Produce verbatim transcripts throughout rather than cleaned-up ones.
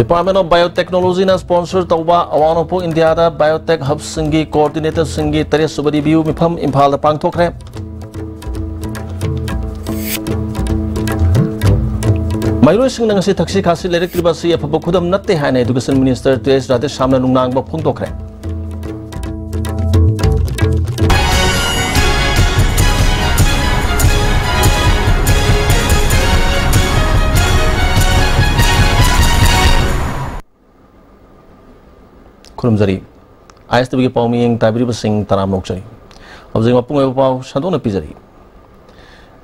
Department of Biotechnology ꯅ sponsor ꯇꯧꯕ ꯑꯋꯥꯡ ꯅꯣꯡꯄꯣꯛ ꯏꯟꯗꯤꯌꯥꯗ biotech hub ꯁꯤꯡꯒꯤ coordinator ꯁꯤꯡꯒꯤ ꯇꯔꯦꯠ ꯁꯨꯕ review ꯃꯤꯐꯝ ꯏꯝꯐꯥꯜꯗ ꯄꯥꯡꯊꯣꯛꯈ꯭ꯔꯦ꯫ ꯃꯍꯩꯔꯣꯏꯁꯤꯡꯅ ꯉꯁꯤ ꯊꯛꯁꯤ ꯈꯥꯁꯤ ꯂꯩꯔꯛꯇ꯭ꯔꯤꯕ ꯑꯁꯤ ꯑꯐꯕ ꯈꯨꯗꯝ ꯅꯠꯇꯦ ꯍꯥꯏꯅ Education Minister ꯇꯦꯖ ꯔꯥꯙꯦꯁ꯭ꯌꯥꯝꯅ ꯅꯨꯡꯅꯥꯡꯕ ꯐꯣꯡꯗꯣꯛꯈ꯭ꯔꯦ꯫ ꯈꯨꯔꯨꯝꯖꯔꯤ꯫ ꯑꯥꯏ ꯑꯦꯁ ꯇꯤ ꯚꯤꯒꯤ ꯄꯥꯎ ꯃꯤꯠꯌꯦꯡ ꯇꯥꯕꯤꯔꯤꯕꯁꯤꯡ ꯇꯔꯥꯝꯅ ꯑꯣꯛꯆꯔꯤ꯫ ꯍꯧꯖꯤꯛ ꯃꯄꯨꯡ ꯑꯣꯏꯕ ꯄꯥꯎ ꯁꯟꯗꯣꯛꯅ ꯄꯤꯖꯔꯤ꯫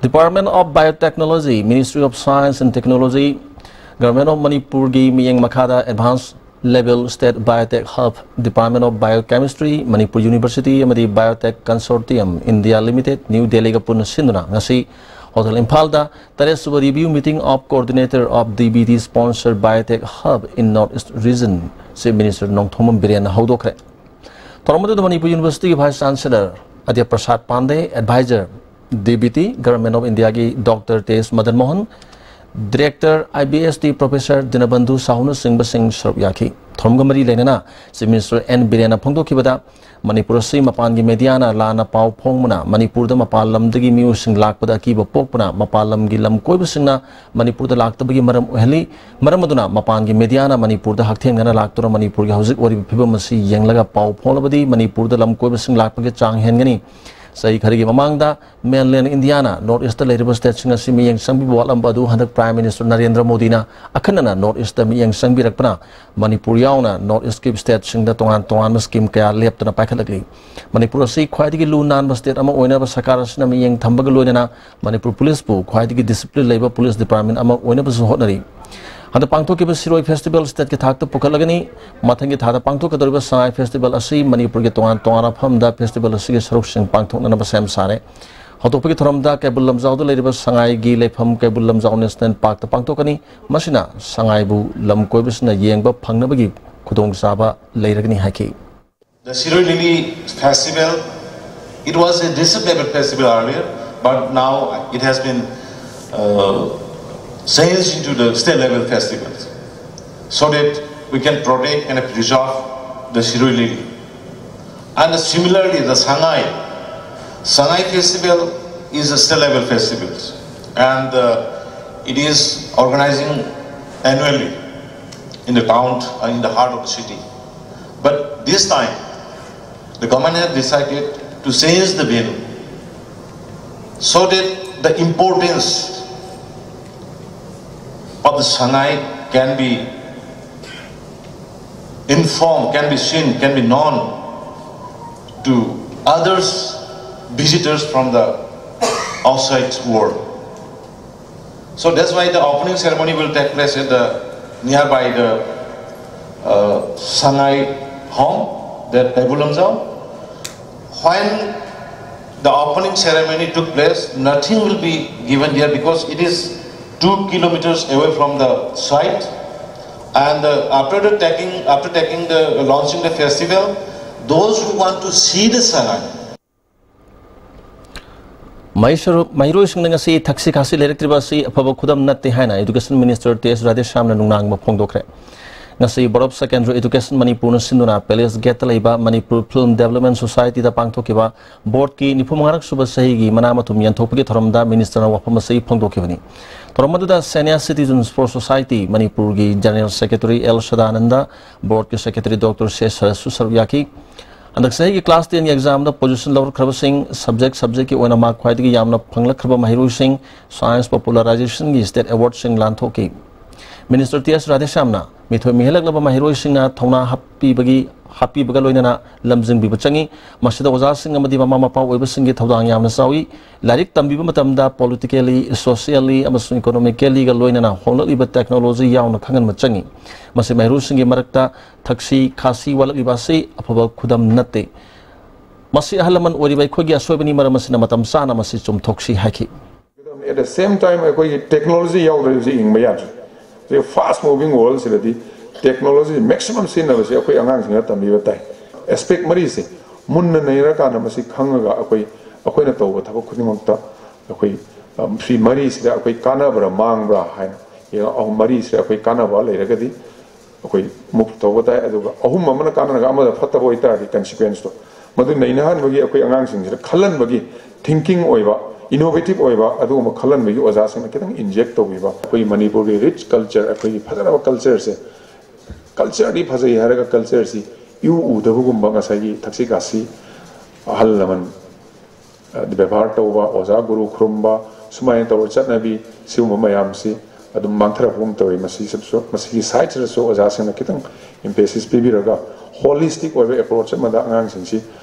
Department of Biotechnology, Ministry of Science and Technology, Government of ꯃꯅꯤꯄꯨꯔꯒꯤ ꯃꯤꯠꯌꯦꯡ ꯃꯈꯥꯗ Advanced Level State Biotech Hub, Department of Biochemistry, Manipur University ꯑꯃꯗꯤ Biotech Consortium India Limited, New Delhi ꯒ ꯄꯨꯟꯅ ꯁꯤꯟꯗꯨꯅ ꯉꯁꯤ ꯍꯣꯇꯦꯜ ꯏꯝꯐꯥꯜꯗ ꯇꯔꯦꯠ ꯁꯨꯕ Review Meeting of Coordinator of D B T Sponsored Biotech Hub in North East Region Chief Minister Nongthombam ꯕꯤꯔꯦꯟꯅ ꯍꯧꯗꯣꯛꯈ꯭ꯔꯦ꯫ ꯊꯧꯔꯝ ꯑꯗꯨꯗ ꯃꯅꯤꯄꯨꯔ University ꯒꯤ Vice Chancellor ꯑꯗ꯭ꯌ Prasad Pandey, Advisor D B T, Government of India ꯒꯤ Doctor ꯇꯦꯖ Madan Mohan, Director I B S T Professor ꯗꯤꯅꯕꯟꯙꯨ ꯁꯥꯍꯨꯅꯆꯤꯡꯕꯁꯤꯡ ꯁꯔꯨꯛ ꯌꯥꯈꯤ꯫ ꯊꯧꯔꯝꯒ ꯃꯔꯤ ꯂꯩꯅꯅ Chief Minister and ꯕꯤꯔꯦꯟꯅ ꯐꯣꯡꯗꯣꯛꯈꯤꯕꯗ, Manipur ꯑꯁꯤ ꯃꯄꯥꯟꯒꯤ media ꯅ ꯂꯥꯟꯅ ꯄꯥꯎ ꯐꯣꯡꯕꯅ ꯃꯅꯤꯄꯨꯔꯗ ꯃꯄꯥꯟ ꯂꯝꯗꯒꯤ ꯃꯤꯑꯣꯏꯁꯤꯡ ꯂꯥꯛꯄꯗ ꯑꯀꯤꯕ ꯄꯣꯛꯄꯅ ꯃꯄꯥꯟ ꯂꯝꯒꯤ ꯂꯝ ꯀꯣꯏꯕꯁꯤꯡꯅ ꯃꯅꯤꯄꯨꯔꯗ ꯂꯥꯛꯇꯕꯒꯤ ꯃꯔꯝ ꯑꯣꯏꯍꯜꯂꯤ꯫ ꯃꯔꯝ ꯑꯗꯨꯅ ꯃꯄꯥꯟꯒꯤ media ꯅ ꯃꯅꯤꯄꯨꯔꯗ ꯍꯛꯊꯦꯡꯅꯅ ꯂꯥꯛꯇꯨꯅ ꯃꯅꯤꯄꯨꯔꯒꯤ ꯍꯧꯖꯤꯛ ꯑꯣꯏꯔꯤꯕ ꯐꯤꯕꯝ ꯑꯁꯤ ꯌꯦꯡꯂꯒ ꯄꯥꯎ ꯐꯣꯡꯂꯕꯗꯤ ꯃꯅꯤꯄꯨꯔꯗ ꯂꯝ ꯀꯣꯏꯕꯁꯤꯡ ꯂꯥꯛꯄꯒꯤ ꯆꯥꯡ ꯍꯦꯟꯒꯅꯤ꯫ ꯆꯍꯤ ꯈꯔꯒꯤ ꯃꯃꯥꯡꯗ mainland India ꯅ North East ꯇ ꯂꯩꯔꯤꯕ state ꯁꯤꯡ ꯑꯁꯤ ꯃꯤꯠꯌꯦꯡ ꯆꯪꯕꯤꯕ ꯋꯥꯠꯂꯝꯕ ꯑꯗꯨ ꯍꯟꯗꯛ Prime Minister ꯅꯔꯦꯟꯗ꯭ꯔ ꯃꯣꯗꯤꯅ ꯑꯈꯟꯅꯅ North East ꯇ ꯃꯤꯠꯌꯦꯡ ꯆꯪꯕꯤꯔꯛꯄꯅ ꯃꯅꯤꯄꯨꯔ ꯌꯥꯎꯅ North East ꯀꯤ state ꯁꯤꯡꯗ ꯇꯣꯉꯥꯟ ꯇꯣꯉꯥꯟꯕ scheme ꯀꯌꯥ ꯂꯦꯞꯇꯅ ꯄꯥꯏꯈꯠꯂꯛꯂꯤ꯫ ꯃꯅꯤꯄꯨꯔ ꯑꯁꯤ ꯈ꯭ꯋꯥꯏꯗꯒꯤ ꯂꯨ ꯅꯥꯟꯕ state ꯑꯃ ꯑꯣꯏꯅꯕ ꯁꯔꯀꯥꯔ ꯑꯁꯤꯅ ꯃꯤꯠꯌꯦꯡ ꯊꯝꯕꯒ ꯂꯣꯏꯅꯅ ꯃꯅꯤꯄꯨꯔ police ꯄꯨ ꯈ꯭ꯋꯥꯏꯗꯒꯤ discipline ꯂꯩꯕ police department ꯑꯃ ꯑꯣꯏꯅꯕꯁꯨ ꯍꯣꯠꯅꯔꯤ꯫ ꯍꯟꯗꯛ ꯄꯥꯡꯊꯣꯛꯈꯤꯕ ꯁꯤꯔꯣꯏ festival state ꯀꯤ ꯊꯥꯛꯇ ꯄꯨꯈꯠꯂꯒꯅꯤ꯫ ꯃꯊꯪꯒꯤ ꯊꯥꯗ ꯄꯥꯡꯊꯣꯛꯀꯗꯧꯔꯤꯕ ꯁꯉꯥꯏ festival ꯑꯁꯤ ꯃꯅꯤꯄꯨꯔꯒꯤ ꯇꯣꯉꯥꯟ ꯇꯣꯉꯥꯟꯕ ꯃꯐꯝꯗ festival ꯑꯁꯤꯒꯤ ꯁꯔꯨꯛꯁꯤꯡ ꯄꯥꯡꯊꯣꯛꯅꯅꯕ ꯁꯦꯝ ꯁꯥꯔꯦ꯫ ꯍꯧꯗꯣꯛꯄꯒꯤ ꯊꯧꯔꯝꯗ ꯀꯩꯕꯨꯜ ꯂꯝꯖꯥꯎꯗ ꯂꯩꯔꯤꯕ ꯁꯉꯥꯏꯒꯤ ꯂꯩꯐꯝ ꯀꯩꯕꯨꯜ ꯂꯝꯖꯥꯎ National Park ꯇ ꯄꯥꯡꯊꯣꯛꯀꯅꯤ꯫ ꯃꯁꯤꯅ ꯁꯉꯥꯏꯕꯨ ꯂꯝ ꯀꯣꯏꯕꯁꯤꯡꯅ ꯌꯦꯡꯕ ꯐꯪꯅꯕꯒꯤ ꯈꯨꯗꯣꯡꯆꯥꯕ ꯂꯩꯔꯒꯅꯤ ꯍꯥꯏꯈꯤ꯫ The Shirui Lily Festival, it was a district level festival earlier, but now it has been uh, changed into the state level festivals. so that we can protect and preserve the Shirui Lily. And similarly, the Sangai, Sangai festival is a state level festival, and uh, it is organizing annually in the town, uh, in the heart of the city. But this time, the government has decided to change the venue so that the importance of the Sangai can be informed, can be seen, can be known to others, visitors from the outside world. So that's why the opening ceremony will take place at the nearby the uh, Sangai home, the Taibulangzao. When the opening ceremony took place, nothing will be given there because it is two kilometers away from the site. And uh, after the taking, after taking the launching the festival, those who want to see the Sangai, ꯃꯍꯩꯁꯔꯨ- ꯃꯍꯩꯔꯣꯏꯁꯤꯡꯅ ꯉꯁꯤ ꯊꯛꯁꯤ ꯈꯥꯁꯤ ꯂꯩꯔꯛꯇ꯭ꯔꯤꯕ ꯑꯁꯤ ꯑꯐꯕ ꯈꯨꯗꯝ ꯅꯠꯇꯦ ꯍꯥꯏꯅ education minister T ꯑꯦꯁ ꯔꯥꯙꯦꯁ꯭ꯌꯥꯝꯅ ꯅꯨꯡꯅꯥꯡꯕ ꯐꯣꯡꯗꯣꯛꯈ꯭ꯔꯦ꯫ ꯉꯁꯤ ꯕꯣꯔꯣꯞ ꯁꯦꯀꯦꯟꯗ꯭ꯔꯤ ꯏꯗꯨꯀꯦꯁꯟ ꯃꯅꯤꯄꯨꯔꯅ ꯁꯤꯟꯗꯨꯅ ꯄꯦꯂꯦꯁ ꯒꯦꯠꯇ ꯂꯩꯕ ꯃꯅꯤꯄꯨꯔ ꯐꯤꯜꯝ ꯗꯦꯕꯂꯞꯃꯦꯟ ꯁꯣꯁꯥꯏꯇꯤꯗ ꯄꯥꯡꯊꯣꯛꯈꯤꯕ ꯕꯣꯔꯗꯀꯤ ꯅꯤꯐꯨ ꯃꯉꯥꯔꯛ ꯁꯨꯕ ꯆꯍꯤꯒꯤ ꯃꯅꯥ ꯃꯊꯨꯝ ꯌꯦꯟꯊꯣꯛꯄꯒꯤ ꯊꯧꯔꯝꯗ ꯃꯤꯅꯤꯁꯇꯔꯅ ꯋꯥꯐꯝ ꯑꯁꯤ ꯐꯣꯡꯗꯣꯛꯈꯤꯕꯅꯤ꯫ ꯊꯧꯔꯝ ꯑꯗꯨꯗ ꯁꯦꯅꯤꯌꯔ ꯁꯤꯇꯤꯖꯟ ꯁ꯭ꯄꯣꯔꯠꯁ ꯁꯣꯁꯥꯏꯇꯤ ꯃꯅꯤꯄꯨꯔꯒꯤ ꯖꯦꯅꯔꯦꯜ ꯁꯦꯀ꯭ꯔꯦꯇꯔꯤ ꯑꯦꯜ ꯁꯗꯥꯅꯟꯗ, ꯕꯣꯔꯗꯀꯤ ꯁꯦꯀ꯭ꯔꯦꯇꯔꯤ ꯗꯣꯛꯇꯔ ꯁꯦ ꯁꯔꯠꯁꯨ ꯁꯔꯨꯛ ꯌꯥꯈꯤ꯫ ꯍꯟꯗꯛ ꯆꯍꯤꯒꯤ ꯀ꯭ꯂꯥꯁ ꯇꯦꯟꯒꯤ ꯑꯦꯛꯖꯥꯝꯗ ꯄꯣꯖꯤꯁꯟ ꯂꯧꯔꯛꯈ꯭ꯔꯕꯁꯤꯡ, ꯁꯕꯖꯦꯛ ꯁꯕꯖꯦꯛꯀꯤ ꯑꯣꯏꯅ ꯃꯥꯔꯛ ꯈ꯭ꯋꯥꯏꯗꯒꯤ ꯌꯥꯝꯅ ꯐꯪꯂꯛꯈ꯭ꯔꯕ ꯃꯍꯩꯔꯣꯏꯁꯤꯡ, ꯁꯥꯏꯟꯁ ꯄꯣꯄꯨꯂꯔꯥꯏꯖꯦꯁꯟꯒꯤ ꯁ꯭ꯇꯦꯠ ꯑꯦꯋꯥꯔꯗꯁꯤꯡ ꯂꯥꯟꯊꯣꯛꯈꯤ꯫ ꯃꯤꯅꯤꯁꯇꯔ ꯇꯤ ꯑꯦꯁ ꯔꯥꯙꯦꯁ꯭ꯌꯥꯝꯅ ꯃꯤꯊꯣꯏ ꯃꯤꯍꯦꯜꯂꯛꯂꯕ ꯃꯍꯩꯔꯣꯏꯁꯤꯡꯅ ꯊꯧꯅꯥ ꯍꯥꯞꯄꯤꯕꯒꯤ, ꯍꯥꯞꯄꯤꯕꯒ ꯂꯣꯏꯅꯅ ꯂꯝꯖꯤꯡꯕꯤꯕ ꯆꯪꯏ꯫ ꯃꯁꯤꯗ ꯑꯣꯖꯥꯁꯤꯡ ꯑꯃꯗꯤ ꯃꯃꯥ ꯃꯄꯥ ꯑꯣꯏꯕꯁꯤꯡꯒꯤ ꯊꯧꯗꯥꯡ ꯌꯥꯝꯅ ꯆꯥꯎꯏ꯫ ꯂꯥꯏꯔꯤꯛ ꯇꯝꯕꯤꯕ ꯃꯇꯝꯗ politically, socially ꯑꯃꯁꯨꯡ economically ꯒ ꯂꯣꯏꯅꯅ ꯍꯣꯡꯂꯛꯂꯤꯕ technology ꯌꯥꯎꯅ ꯈꯪꯍꯟꯕ ꯆꯪꯏ꯫ ꯃꯁꯤ ꯃꯍꯩꯔꯣꯏꯁꯤꯡꯒꯤ ꯃꯔꯛꯇ ꯊꯛꯁꯤ ꯈꯥꯁꯤ ꯋꯥꯠꯂꯛꯂꯤꯕ ꯑꯁꯤ ꯑꯐꯕ ꯈꯨꯗꯝ ꯅꯠꯇꯦ꯫ ꯃꯁꯤ ꯑꯍꯜ ꯂꯃꯟ ꯑꯣꯏꯔꯤꯕ ꯑꯩꯈꯣꯏꯒꯤ ꯑꯁꯣꯏꯕꯅꯤ, ꯃꯔꯝ ꯑꯁꯤꯅ ꯃꯇꯝ ꯆꯥꯅ ꯃꯁꯤ ꯆꯨꯝꯊꯣꯛꯁꯤ ꯍꯥꯏꯈꯤ꯫ At the same time, ꯑꯩꯈꯣꯏꯒꯤ technology ꯌꯥꯎꯗ꯭ꯔꯗꯤ ꯍꯧꯖꯤꯛ ꯍꯤꯡꯕ ꯌꯥꯗ꯭ꯔꯦ꯫ ꯍꯧꯖꯤꯛ fast moving world ꯁꯤꯗꯗꯤ technology maximum ꯁꯤꯖꯤꯟꯅꯕꯁꯦ ꯑꯩꯈꯣꯏ ꯑꯉꯥꯡꯁꯤꯡꯗ ꯇꯝꯕꯤꯕ ꯇꯥꯏ꯫ Aspect ꯃꯔꯤꯁꯦ ꯃꯨꯟꯅ ꯅꯩꯅꯔꯀꯥꯟꯗ ꯃꯁꯤ ꯈꯪꯉꯒ ꯑꯩꯈꯣꯏ, ꯑꯩꯈꯣꯏꯅ ꯇꯧꯕ ꯊꯕꯛ ꯈꯨꯗꯤꯡꯃꯛꯇ ꯑꯩꯈꯣꯏ, ꯑ, ꯁꯤ ꯃꯔꯤꯁꯤꯗ ꯑꯩꯈꯣꯏ ꯀꯥꯟꯅꯕ꯭ꯔꯥ ꯃꯥꯡꯕ꯭ꯔꯥ ꯍꯥꯏꯅ ꯌꯦꯡꯉ-, ꯑꯍꯨꯝ ꯃꯔꯤꯁꯤꯗ ꯑꯩꯈꯣꯏ ꯀꯥꯟꯅꯕ ꯂꯩꯔꯒꯗꯤ ꯑꯩꯈꯣꯏ ꯃꯨꯚ ꯇꯧꯕ ꯇꯥꯏ꯫ ꯑꯗꯨꯒ ꯑꯍꯨꯝ ꯑꯃꯅ ꯀꯥꯟꯅꯔꯒ ꯑꯃꯗ ꯐꯠꯇꯕ ꯑꯣꯏꯇꯥꯔꯗꯤ, ꯀꯟꯁꯤꯀ꯭ꯋꯦꯟꯁꯇꯣ ꯃꯗꯨ ꯅꯩꯅꯍꯟꯕꯒꯤ, ꯑꯩꯈꯣꯏ ꯑꯉꯥꯡꯁꯤꯡꯁꯤꯗ ꯈꯜꯍꯟꯕꯒꯤ, ꯊꯤꯡꯀꯤꯡ ꯑꯣꯏꯕ, ꯏꯅꯣꯚꯦꯇꯤꯚ ꯑꯣꯏꯕ, ꯑꯗꯨꯒꯨꯝꯕ ꯈꯜꯍꯟꯕꯒꯤ ꯑꯣꯖꯥꯁꯤꯡꯅ ꯈꯤꯇꯪ ꯏꯟꯖꯦꯛ ꯇꯧꯕꯤꯕ꯫ ꯑꯩꯈꯣꯏꯒꯤ ꯃꯅꯤꯄꯨꯔꯒꯤ ꯔꯤꯆ ꯀꯜꯆꯔ, ꯑꯩꯈꯣꯏꯒꯤ ꯐꯖꯔꯕ ꯀꯜꯆꯔꯁꯦ, ꯀꯜꯆꯔꯗꯤ ꯐꯖꯩ ꯍꯥꯏꯔꯒ ꯀꯜꯆꯔꯁꯤ ꯏꯎ ꯎꯗꯕꯒꯨꯝꯕ, ꯉꯁꯥꯏꯒꯤ ꯊꯛꯁꯤ ꯈꯥꯁꯤ ꯑꯍꯜ ꯂꯃꯟ ꯑ, ꯕꯦꯕꯥꯔ ꯇꯧꯕ, ꯑꯣꯖꯥ ꯒꯨꯔꯨ ꯈꯨꯔꯨꯝꯕ, ꯁꯨꯃꯥꯏꯅ ꯇꯧꯕ ꯆꯠꯅꯕꯤ, ꯁꯤꯒꯨꯝꯕ ꯃꯌꯥꯝꯁꯤ ꯑꯗꯨꯝ ꯃꯥꯡꯊꯔꯛꯄꯒꯨꯝ ꯇꯧꯏ꯫ ꯃꯁꯤꯁꯤꯁꯨ, ꯃꯁꯤꯒꯤ ꯁꯥꯏꯠꯁꯤꯗꯁꯨ ꯑꯣꯖꯥꯁꯤꯡꯅ ꯈꯤꯇꯪ ꯏꯝꯄꯦꯁꯤꯁ ꯄꯤꯕꯤꯔꯒ, ꯍꯣꯂꯤꯁꯇꯤꯛ ꯑꯣꯏꯕ ꯑꯦꯄ꯭ꯔꯣꯆ ꯑꯃꯗ ꯑꯉꯥꯡꯁꯤꯡꯁꯤ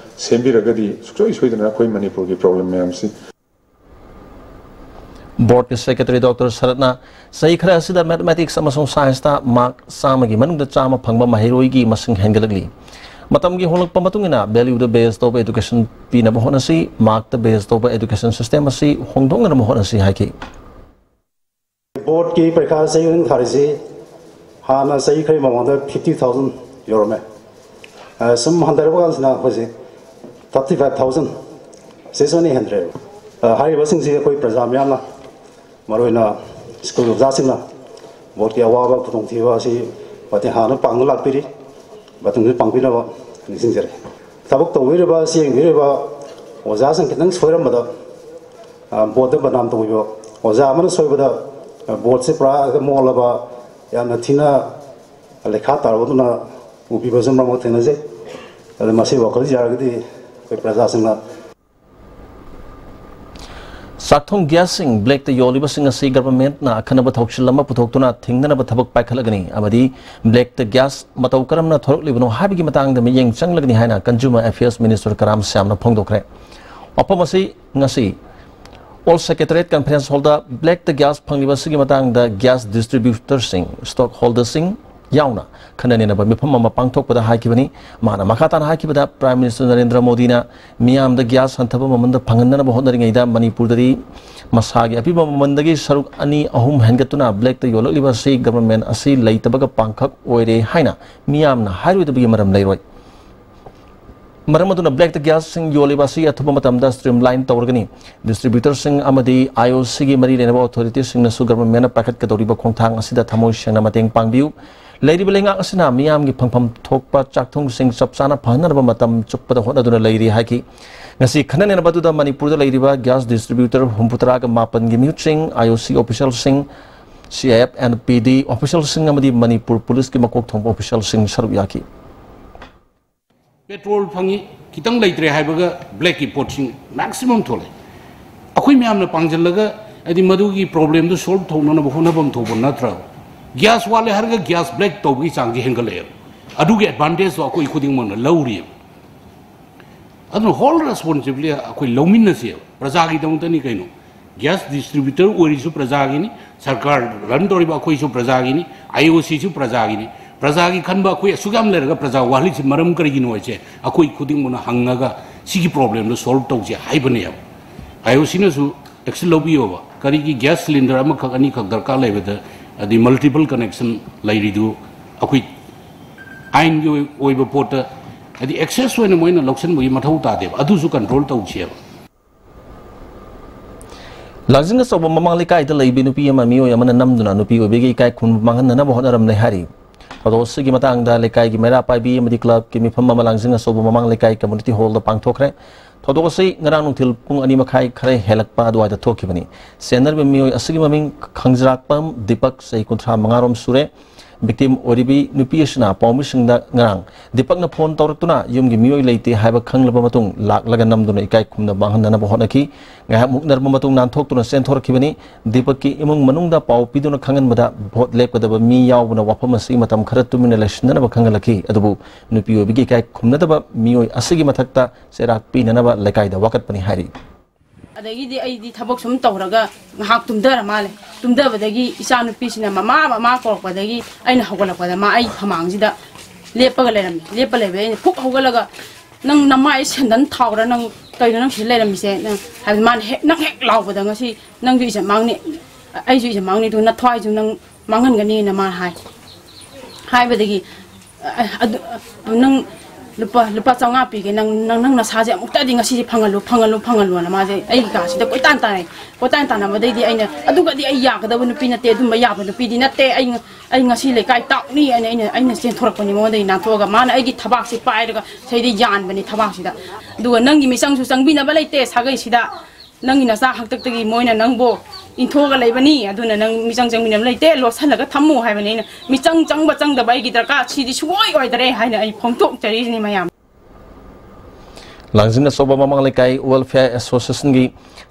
ꯁꯦꯝꯕꯤꯔꯒꯗꯤ, ꯁꯨꯡꯁꯣꯏ ꯁꯣꯏꯗꯅ ꯑꯩꯈꯣꯏ ꯃꯅꯤꯄꯨꯔꯒꯤ ꯄ꯭ꯔꯣꯕ꯭ꯂꯦꯝ ꯃꯌꯥꯝꯁꯤ ꯕꯣꯔꯗꯀꯤ ꯁꯦꯀ꯭ꯔꯦꯇꯔꯤ ꯗꯣꯛꯇꯔ ꯁꯔꯠꯅ ꯆꯍꯤ ꯈꯔ ꯑꯁꯤꯗ ꯃꯦꯊꯃꯦꯇꯤꯛꯁ ꯑꯃꯁꯨꯡ ꯁꯥꯏꯟꯁꯇ ꯃꯥꯔꯛ ꯆꯥꯝꯃꯒꯤ ꯃꯅꯨꯡꯗ ꯆꯥꯝꯃ ꯐꯪꯕ ꯃꯍꯩꯔꯣꯏꯒꯤ ꯃꯁꯤꯡ ꯍꯦꯟꯒꯠꯂꯛꯂꯤ꯫ ꯃꯇꯝꯒꯤ ꯍꯣꯡꯂꯛꯄ ꯃꯇꯨꯡ ꯏꯟꯅ ꯚꯦꯂ꯭ꯌꯨꯗ ꯕꯦꯖ ꯇꯧꯕ ꯑꯦꯗꯨꯀꯦꯁꯟ ꯄꯤꯅꯕ ꯍꯣꯠꯅꯁꯤ, ꯃꯥꯔꯛꯇ ꯕꯦꯖ ꯇꯧꯕ ꯑꯦꯗꯨꯀꯦꯁꯟ ꯁꯤꯁꯇꯦꯝ ꯑꯁꯤ ꯍꯣꯡꯗꯣꯛꯅꯅꯕ ꯍꯣꯠꯅꯁꯤ ꯍꯥꯏꯈꯤ꯫ ꯕꯣꯔꯗꯀꯤ ꯄꯔꯤꯈꯥ ꯆꯍꯤ ꯈꯨꯗꯤꯡ ꯊꯥꯔꯤꯁꯤ ꯍꯥꯟꯅ ꯆꯍꯤ ꯈꯔꯒꯤ ꯃꯃꯥꯡꯗ ꯐꯤꯐꯇꯤ ꯊꯥꯎꯖꯟ ꯌꯧꯔꯝꯃꯦ꯫ ꯑ, ꯁꯨꯝ ꯍꯟꯊꯔꯛꯄ ꯀꯥꯟꯁꯤꯗ ꯍꯧꯖꯤꯛ ꯊꯥꯔꯇꯤ ꯐꯥꯏꯚ ꯊꯥꯎꯖꯟ, ꯁꯤꯁꯨ ꯑꯅꯤ ꯍꯦꯟꯗ꯭ꯔꯦꯕ꯫ ꯑ, ꯍꯥꯏꯔꯤꯕꯁꯤꯡꯁꯤ ꯑꯩꯈꯣꯏ ꯄ꯭ꯔꯖꯥ ꯃꯤꯌꯥꯝꯅ, ꯃꯔꯨꯑꯣꯏꯅ ꯁ꯭ꯀꯨꯜ ꯑꯣꯖꯥꯁꯤꯡꯅ ꯕꯣꯔꯗꯀꯤ ꯑꯋꯥꯕ ꯈꯨꯗꯣꯡꯊꯤꯕ ꯑꯁꯤ ꯃꯇꯦꯡ ꯍꯥꯟꯅ ꯄꯥꯡꯅ ꯂꯥꯛꯄꯤꯔꯤ꯫ ꯃꯇꯨꯡꯁꯨ ꯄꯥꯡꯕꯤꯅꯕ ꯅꯤꯡꯁꯤꯡꯖꯔꯤ꯫ ꯊꯕꯛ ꯇꯧꯕꯤꯔꯤꯕ, ꯆꯦꯟꯕꯤꯔꯤꯕ ꯑꯣꯖꯥꯁꯤꯡ ꯈꯤꯇꯪ ꯁꯣꯏꯔꯝꯕꯗ, ꯑ, ꯕꯣꯔꯗꯇ ꯕꯗꯅꯥꯝ ꯇꯧꯕꯤꯕ, ꯑꯣꯖꯥ ꯑꯃꯅ ꯁꯣꯏꯕꯗ, ꯑ, ꯕꯣꯔꯗꯁꯦ ꯄꯨꯔꯥ ꯃꯣꯠꯂꯕ, ꯌꯥꯝꯅ ꯊꯤꯅ ꯂꯩꯈꯥ ꯇꯥꯔꯕꯗꯨꯅ ꯎꯕꯤꯕꯁꯨ ꯃꯔꯛ ꯃꯔꯛ ꯊꯦꯡꯅꯖꯩ꯫ ꯑꯗꯨ ꯃꯁꯤ ꯋꯥꯈꯜ ꯌꯥꯔꯒꯗꯤ ꯑꯩꯈꯣꯏ ꯄ꯭ꯔꯖꯥꯁꯤꯡꯅ ꯆꯥꯛꯊꯣꯡ ꯒ꯭ꯌꯥꯁꯁꯤꯡ ꯕ꯭ꯂꯦꯛꯇ ꯌꯣꯜꯂꯤꯕꯁꯤꯡ ꯑꯁꯤ ꯒꯚꯔꯟꯃꯦꯟꯠꯅ ꯑꯈꯟꯅꯕ ꯊꯧꯁꯤꯜ ꯑꯃ ꯄꯨꯊꯣꯛꯇꯨꯅ ꯊꯤꯡꯅꯅꯕ ꯊꯕꯛ ꯄꯥꯏꯈꯠꯂꯒꯅꯤ ꯑꯃꯗꯤ ꯕ꯭ꯂꯦꯛꯇ ꯒ꯭ꯌꯥꯁ ꯃꯇꯧ ꯀꯔꯝꯅ ꯊꯣꯔꯛꯂꯤꯕꯅꯣ ꯍꯥꯏꯕꯒꯤ ꯃꯇꯥꯡꯗ ꯃꯤꯠꯌꯦꯡ ꯆꯪꯂꯒꯅꯤ ꯍꯥꯏꯅ ꯀꯟꯖꯨꯃꯔ ꯑꯦꯐꯤꯌꯔꯁ ꯃꯤꯅꯤꯁꯇꯔ ꯀꯔꯥꯝ ꯁ꯭ꯌꯥꯝꯅ ꯐꯣꯡꯗꯣꯛꯈ꯭ꯔꯦ꯫ ꯋꯥꯐꯝ ꯑꯁꯤ ꯉꯁꯤ ꯑꯣꯜ ꯁꯦꯀ꯭ꯔꯦꯇꯔꯤꯌꯦꯠ ꯀꯟꯐꯔꯦꯟꯁ ꯍꯣꯜꯗ ꯕ꯭ꯂꯦꯛꯇ ꯒ꯭ꯌꯥꯁ ꯐꯪꯂꯤꯕ ꯑꯁꯤꯒꯤ ꯃꯇꯥꯡꯗ ꯒ꯭ꯌꯥꯁ ꯗꯤꯁꯇ꯭ꯔꯤꯕ꯭ꯌꯨꯇꯔꯁꯤꯡ, ꯁ꯭ꯇꯣꯛ ꯍꯣꯜꯗꯔꯁꯤꯡ ꯌꯥꯎꯅ ꯈꯟꯅ ꯅꯩꯅꯕ ꯃꯤꯐꯝ ꯑꯃ ꯄꯥꯡꯊꯣꯛꯄꯗ ꯍꯥꯏꯈꯤꯕꯅꯤ꯫ ꯃꯥꯅ ꯃꯈꯥ ꯇꯥꯅ ꯍꯥꯏꯈꯤꯕꯗ, ꯄ꯭ꯔꯥꯏꯝ ꯃꯤꯅꯤꯁꯇꯔ ꯅꯔꯦꯟꯗ꯭ꯔ ꯃꯣꯗꯤꯅ ꯃꯤꯌꯥꯝꯗ ꯒ꯭ꯌꯥꯁ ꯍꯟꯊꯕ ꯃꯃꯜꯗ ꯐꯪꯍꯟꯅꯅꯕ ꯍꯣꯠꯅꯔꯤꯉꯩꯗ ꯃꯅꯤꯄꯨꯔꯗꯗꯤ ꯃꯁꯥꯒꯤ ꯑꯄꯤꯕ ꯃꯃꯜꯗꯒꯤ ꯁꯔꯨꯛ ꯑꯅꯤ ꯑꯍꯨꯝ ꯍꯦꯟꯒꯠꯇꯨꯅ ꯕ꯭ꯂꯦꯛꯇ ꯌꯣꯜꯂꯛꯂꯤꯕ ꯑꯁꯤ ꯒꯚꯔꯟꯃꯦꯟꯠ ꯑꯁꯤ ꯂꯩꯇꯕꯒ ꯄꯥꯡꯈꯛ ꯑꯣꯏꯔꯦ ꯍꯥꯏꯅ ꯃꯤꯌꯥꯝꯅ ꯍꯥꯏꯔꯣꯏꯗꯕꯒꯤ ꯃꯔꯝ ꯂꯩꯔꯣꯏ꯫ ꯃꯔꯝ ꯑꯗꯨꯅ blackꯇ gasꯁꯤꯡ ꯌꯣꯜꯂꯤꯕ ꯑꯁꯤ ꯑꯊꯨꯕ ꯃꯇꯝꯗ streamline ꯇꯧꯔꯒꯅꯤ꯫ Distributorꯁꯤꯡ ꯑꯃꯗꯤ IOCꯒꯤ ꯃꯔꯤ ꯂꯩꯅꯕ authorityꯁꯤꯡꯅꯁꯨ governmentꯅ ꯄꯥꯏꯈꯠꯀꯗꯧꯔꯤꯕ ꯈꯣꯡꯊꯥꯡ ꯑꯁꯤꯗ ꯊꯃꯣꯏ ꯁꯦꯡꯅ ꯃꯇꯦꯡ ꯄꯥꯡꯕꯤꯌꯨ꯫ ꯂꯩꯔꯤꯕ ꯂꯩꯉꯥꯛ ꯑꯁꯤꯅ ꯃꯤꯌꯥꯝꯒꯤ ꯐꯪꯐꯝ ꯊꯣꯛꯄ ꯆꯥꯛꯊꯨꯡꯁꯤꯡ ꯆꯞ ꯆꯥꯅ ꯐꯪꯍꯟꯅꯕ ꯃꯇꯝ ꯆꯨꯞꯄꯗ ꯍꯣꯠꯅꯗꯨꯅ ꯂꯩꯔꯤ ꯍꯥꯏꯈꯤ꯫ ꯉꯁꯤ ꯈꯟꯅ ꯅꯩꯅꯕ ꯑꯗꯨꯗ ꯃꯅꯤꯄꯨꯔꯗ ꯂꯩꯔꯤꯕ gas distributor ꯍꯨꯝꯐꯨꯇꯔꯥꯒ ꯃꯥꯄꯟꯒꯤ ꯃꯤꯍꯨꯠꯁꯤꯡ, IOC officialꯁꯤꯡ, CIF and PD officialꯁꯤꯡ ꯑꯃꯗꯤ ꯃꯅꯤꯄꯨꯔ ꯄꯨꯂꯤꯁꯀꯤ ꯃꯀꯣꯛ ꯊꯣꯡꯕ officialꯁꯤꯡ ꯁꯔꯨꯛ ꯌꯥꯈꯤ꯫ Petrol ꯐꯪꯉꯤ, ꯈꯤꯇꯪ ꯂꯩꯇ꯭ꯔꯦ ꯍꯥꯏꯕꯒ blackꯀꯤ ꯄꯣꯠꯁꯤꯡ maximum ꯊꯣꯛꯂꯛꯑꯦ꯫ ꯑꯩꯈꯣꯏ ꯃꯌꯥꯝꯅ ꯄꯥꯡꯁꯤꯜꯂꯒ ꯍꯥꯏꯗꯤ ꯃꯗꯨꯒꯤ problemꯗꯨ solve ꯇꯧꯅꯅꯕ ꯍꯣꯠꯅꯐꯝ ꯊꯣꯛꯄ ꯅꯠꯇ꯭ꯔꯕ? Gas ꯋꯥꯠꯂꯦ ꯍꯥꯏꯔꯒ gas black ꯇꯧꯕꯒꯤ ꯆꯥꯡꯁꯦ ꯍꯦꯟꯒꯠꯂꯛꯑꯦꯕ꯫ ꯑꯗꯨꯒꯤ advantageꯇꯣ ꯑꯩꯈꯣꯏ ꯈꯨꯗꯤꯡꯃꯛꯅ ꯂꯧꯔꯤꯑꯕ꯫ ꯑꯗꯨꯅ whole responsibility ꯑꯩꯈꯣꯏ ꯂꯧꯃꯤꯟꯅꯁꯦꯕ꯫ ꯄ꯭ꯔꯖꯥꯒꯤꯗꯃꯛꯇꯅꯤ ꯀꯩꯅꯣ꯫ Gas distributor ꯑꯣꯏꯔꯤꯁꯨ ꯄ꯭ꯔꯖꯥꯒꯤꯅꯤ, ꯁꯔꯀꯥꯔ run ꯇꯧꯔꯤꯕ ꯑꯩꯈꯣꯏꯁꯨ ꯄ꯭ꯔꯖꯥꯒꯤꯅꯤ, IOCꯁꯨ ꯄ꯭ꯔꯖꯥꯒꯤꯅꯤ꯫ ꯄ꯭ꯔꯖꯥꯒꯤ ꯈꯟꯕ ꯑꯩꯈꯣꯏ ꯑꯁꯨꯛ ꯌꯥꯝ ꯂꯩꯔꯒ ꯄ꯭ꯔꯖꯥ ꯋꯥꯍꯜꯂꯤꯁꯤ ꯃꯔꯝ ꯀꯔꯤꯒꯤꯅꯣ ꯍꯥꯏꯁꯦ ꯑꯩꯈꯣꯏ ꯈꯨꯗꯤꯡꯃꯛꯅ ꯍꯪꯉꯒ ꯁꯤꯒꯤ problemꯗꯣ solve ꯇꯧꯁꯦ ꯍꯥꯏꯕꯅꯦꯕ꯫ IOCꯅꯁꯨ action ꯂꯧꯕꯤꯌꯣꯕ꯫ ꯀꯔꯤꯒꯤ gas cylinder ꯑꯃꯈꯛ ꯑꯅꯤꯈꯛ ꯗꯔꯀꯥꯔ ꯂꯩꯕꯗ ꯑꯗꯩ multiple connection ꯂꯩꯔꯤꯗꯨ ꯑꯩꯈꯣꯏ ꯑꯥꯏꯟꯒꯤ ꯑꯣꯏ-, ꯑꯣꯏꯕ ꯄꯣꯠꯇ ꯍꯥꯏꯗꯤ excess ꯑꯣꯏꯅ ꯃꯣꯏꯅ ꯂꯧꯁꯤꯟꯕꯒꯤ ꯃꯊꯧ ꯇꯥꯗꯦꯕ꯫ ꯑꯗꯨꯁꯨ control ꯇꯧꯁꯦꯕ꯫ ꯂꯥꯡꯖꯤꯡ ꯑꯆꯧꯕ ꯃꯃꯥꯡ ꯂꯩꯀꯥꯏꯗ ꯂꯩꯕꯤ ꯅꯨꯄꯤ ꯑꯃ ꯃꯤꯑꯣꯏ ꯑꯃꯅ ꯅꯝꯗꯨꯅ ꯅꯨꯄꯤ ꯑꯣꯏꯕꯤꯒꯤ ꯏꯀꯥꯏ ꯈꯨꯝꯅꯕ ꯃꯥꯡꯍꯟꯅꯅꯕ ꯍꯣꯠꯅꯔꯝꯂꯦ ꯍꯥꯏꯔꯤ꯫ ꯊꯧꯗꯣꯛ ꯑꯁꯤꯒꯤ ꯃꯇꯥꯡꯗ ꯂꯩꯀꯥꯏꯒꯤ ꯃꯩꯔꯥ ꯄꯥꯏꯕꯤ ꯑꯃꯗꯤ clubꯀꯤ ꯃꯤꯐꯝ ꯑꯃ ꯂꯥꯡꯖꯤꯡ ꯑꯆꯧꯕ ꯃꯃꯥꯡ ꯂꯩꯀꯥꯏ community hallꯗ ꯄꯥꯡꯊꯣꯛꯈ꯭ꯔꯦ꯫ ꯊꯧꯗꯣꯛ ꯑꯁꯤ ꯉꯔꯥꯡ ꯅꯨꯡꯊꯤꯜ ꯄꯨꯡ ꯑꯅꯤ ꯃꯈꯥꯏ ꯈꯔ ꯍꯦꯜꯂꯛꯄ ꯑꯗꯨꯋꯥꯏꯗ ꯊꯣꯛꯈꯤꯕꯅꯤ꯫ ꯁꯦꯟꯅꯔꯤꯕ ꯃꯤꯑꯣꯏ ꯑꯁꯤꯒꯤ ꯃꯃꯤꯡ ꯈꯪꯖꯔꯥꯛꯄꯝ ꯗꯤꯄꯛ, ꯆꯍꯤ ꯀꯨꯟꯊ꯭ꯔꯥ ꯃꯉꯥꯔꯣꯝ ꯁꯨꯔꯦ꯫ Victim ꯑꯣꯏꯔꯤꯕꯤ ꯅꯨꯄꯤ ꯑꯁꯤꯅ ꯄꯥꯎꯃꯤꯁꯤꯡꯗ ꯉꯔꯥꯡ ꯗꯤꯄꯛꯅ phone ꯇꯧꯔꯛꯇꯨꯅ ꯌꯨꯝꯒꯤ ꯃꯤꯑꯣꯏ ꯂꯩꯇꯦ ꯍꯥꯏꯕ ꯈꯪꯂꯕ ꯃꯇꯨꯡ ꯂꯥꯛꯂꯒ ꯅꯝꯗꯨꯅ ꯏꯀꯥꯏ ꯈꯨꯝꯅꯕ ꯃꯥꯡꯍꯟꯅꯅꯕ ꯍꯣꯠꯅꯈꯤ꯫ ꯉꯥꯏꯍꯥꯛ ꯃꯨꯛꯅꯔꯕ ꯃꯇꯨꯡ ꯅꯥꯟꯊꯣꯛꯇꯨꯅ ꯆꯦꯟꯊꯣꯔꯛꯈꯤꯕꯅꯤ꯫ ꯗꯤꯄꯛꯀꯤ ꯏꯃꯨꯡ ꯃꯅꯨꯡꯗ ꯄꯥꯎ ꯄꯤꯗꯨꯅ ꯈꯪꯍꯟꯕꯗ vote ꯂꯦꯞꯀꯗꯕ ꯃꯤ ꯌꯥꯎꯕꯅ ꯋꯥꯐꯝ ꯑꯁꯤ ꯃꯇꯝ ꯈꯔ ꯇꯨꯃꯤꯟꯅ ꯂꯩꯁꯤꯟꯅꯅꯕ ꯈꯪꯍꯜꯂꯛꯈꯤ꯫ ꯑꯗꯨꯕꯨ ꯅꯨꯄꯤ ꯑꯣꯏꯕꯤꯒꯤ ꯏꯀꯥꯏ ꯈꯨꯝꯅꯗꯕ ꯃꯤꯑꯣꯏ ꯑꯁꯤꯒꯤ ꯃꯊꯛꯇ ꯆꯩꯔꯥꯛ ꯄꯤꯅꯅꯕ ꯂꯩꯀꯥꯏꯗ ꯋꯥꯀꯠꯄꯅꯤ ꯍꯥꯏꯔꯤ꯫ ꯑꯗꯒꯤꯗꯤ ꯑꯩꯗꯤ ꯊꯕꯛ ꯁꯨꯝ ꯇꯧꯔꯒ ꯉꯥꯏꯍꯥꯛ ꯇꯨꯝꯊꯔ ꯃꯥꯜꯂꯦ꯫ ꯇꯨꯝꯊꯕꯗꯒꯤ ꯏꯆꯥ ꯅꯨꯄꯤꯁꯤꯅ ꯃꯃꯥ ꯃꯃꯥ ꯀꯧꯔꯛꯄꯗꯒꯤ ꯑꯩꯅ ꯍꯧꯒꯠꯂꯛꯄꯗ ꯃꯥ ꯑꯩ ꯐꯃꯥꯡꯁꯤꯗ ꯂꯦꯞꯄꯒ ꯂꯩꯔꯝꯃꯤ꯫ ꯂꯦꯞꯄ ꯂꯩꯕꯗꯩ ꯑꯩꯅ ꯐꯨꯛ ꯍꯧꯒꯠꯂꯒ "ꯅꯪ ꯅꯃꯥꯏ ꯁꯦꯟꯗꯟ ꯊꯥꯎꯔ? ꯅꯪ ꯀꯩꯅꯣ ꯅꯪ ꯁꯤꯗ ꯂꯩꯔꯝꯃꯤꯁꯦ?" ꯅꯪ ꯍꯥꯏꯕꯗꯤ ꯃꯥꯅ ꯍꯦꯛ ꯅꯪ ꯍꯦꯛ ꯂꯥꯎꯕꯗ "ꯉꯁꯤ ꯅꯪꯁꯨ ꯏꯖꯠ ꯃꯥꯡꯅꯤ, ꯑꯩꯁꯨ ꯏꯖꯠ ꯃꯥꯡꯅꯤ, ꯑꯗꯨꯒ ꯅꯊ꯭ꯋꯥꯏꯁꯨ ꯅꯪ ꯃꯥꯡꯍꯟꯒꯅꯤꯅ" ꯃꯥꯅ ꯍꯥꯏ꯫ ꯍꯥꯏꯕꯗꯒꯤ "ꯑ, ꯑꯗꯨ, ꯅꯪ ꯂꯨꯄꯥ ꯂꯨꯄꯥ ꯆꯥꯝꯃꯉꯥ ꯄꯤꯒꯦ, ꯅꯪ ꯅꯪ ꯅꯪ ꯅꯁꯥꯁꯦ ꯑꯃꯨꯛꯇꯗꯤ ꯉꯁꯤꯁꯦ ꯐꯪꯍꯜꯂꯨ, ꯐꯪꯍꯜꯂꯨ, ꯐꯪꯍꯜꯂꯨꯅ ꯃꯥꯁꯦ ꯑꯩꯒꯤ ꯀꯥꯁꯤꯗ ꯀꯣꯏꯇꯥꯟ ꯇꯥꯟꯅꯩ꯫ ꯀꯣꯏꯇꯥꯟ ꯇꯥꯟꯅꯕꯗꯩꯗꯤ ꯑꯩꯅ, "ꯑꯗꯨꯒꯗꯤ ꯑꯩ ꯌꯥꯒꯗꯕ ꯅꯨꯄꯤ ꯅꯠꯇꯦ, ꯑꯗꯨꯝꯕ ꯌꯥꯕ ꯅꯨꯄꯤꯗꯤ ꯅꯠꯇꯦ, ꯑꯩ ꯑꯩ ꯉꯁꯤ ꯂꯩꯀꯥꯏ ꯇꯥꯛꯅꯤ" ꯍꯥꯏꯅ ꯑꯩꯅ ꯑꯩꯅ ꯆꯦꯟꯊꯣꯔꯛꯄꯅꯤ꯫ ꯃꯉꯣꯟꯗꯒꯤ ꯅꯥꯟꯊꯣꯛꯑꯒ ꯃꯥꯅ ꯑꯩꯒꯤ ꯊꯕꯥꯛꯁꯦ ꯄꯥꯏꯔꯒ ꯁꯤꯗꯩꯗ ꯌꯥꯟꯕꯅꯤ ꯊꯕꯥꯛꯁꯤꯗ꯫ ꯑꯗꯨꯒ "ꯅꯪꯒꯤ ꯃꯤꯆꯪꯁꯨ ꯆꯪꯕꯤꯅꯕ ꯂꯩꯇꯦ ꯁꯥꯒꯩꯁꯤꯗ, ꯅꯪꯒꯤ ꯅꯆꯥ ꯍꯥꯛꯇꯛꯇꯒꯤ ꯃꯣꯏꯅ ꯅꯪꯕꯨ ꯏꯟꯊꯣꯛꯑꯒ ꯂꯩꯕꯅꯤ, ꯑꯗꯨꯅ ꯅꯪ ꯃꯤꯆꯪ ꯆꯪꯃꯤꯟꯅꯕ ꯂꯩꯇꯦ, ꯂꯣꯠꯁꯤꯜꯂꯒ ꯊꯝꯃꯨ" ꯍꯥꯏꯕꯅꯤ꯫ ꯑꯩꯅ ꯃꯤꯆꯪ ꯆꯪꯕ ꯆꯪꯗꯕ ꯑꯩꯒꯤ ꯗꯔꯀꯥꯔ ꯁꯤꯗꯤ ꯁꯨꯡꯑꯣꯏ ꯑꯣꯏꯗꯔꯦ ꯍꯥꯏꯅ ꯑꯩ ꯐꯣꯡꯗꯣꯛꯆꯔꯤꯁꯤꯅꯤ ꯃꯌꯥꯝ꯫ ꯂꯥꯡꯖꯤꯡ ꯑꯆꯧꯕ ꯃꯃꯥꯡ ꯂꯩꯀꯥꯏ Welfare Association ꯒꯤ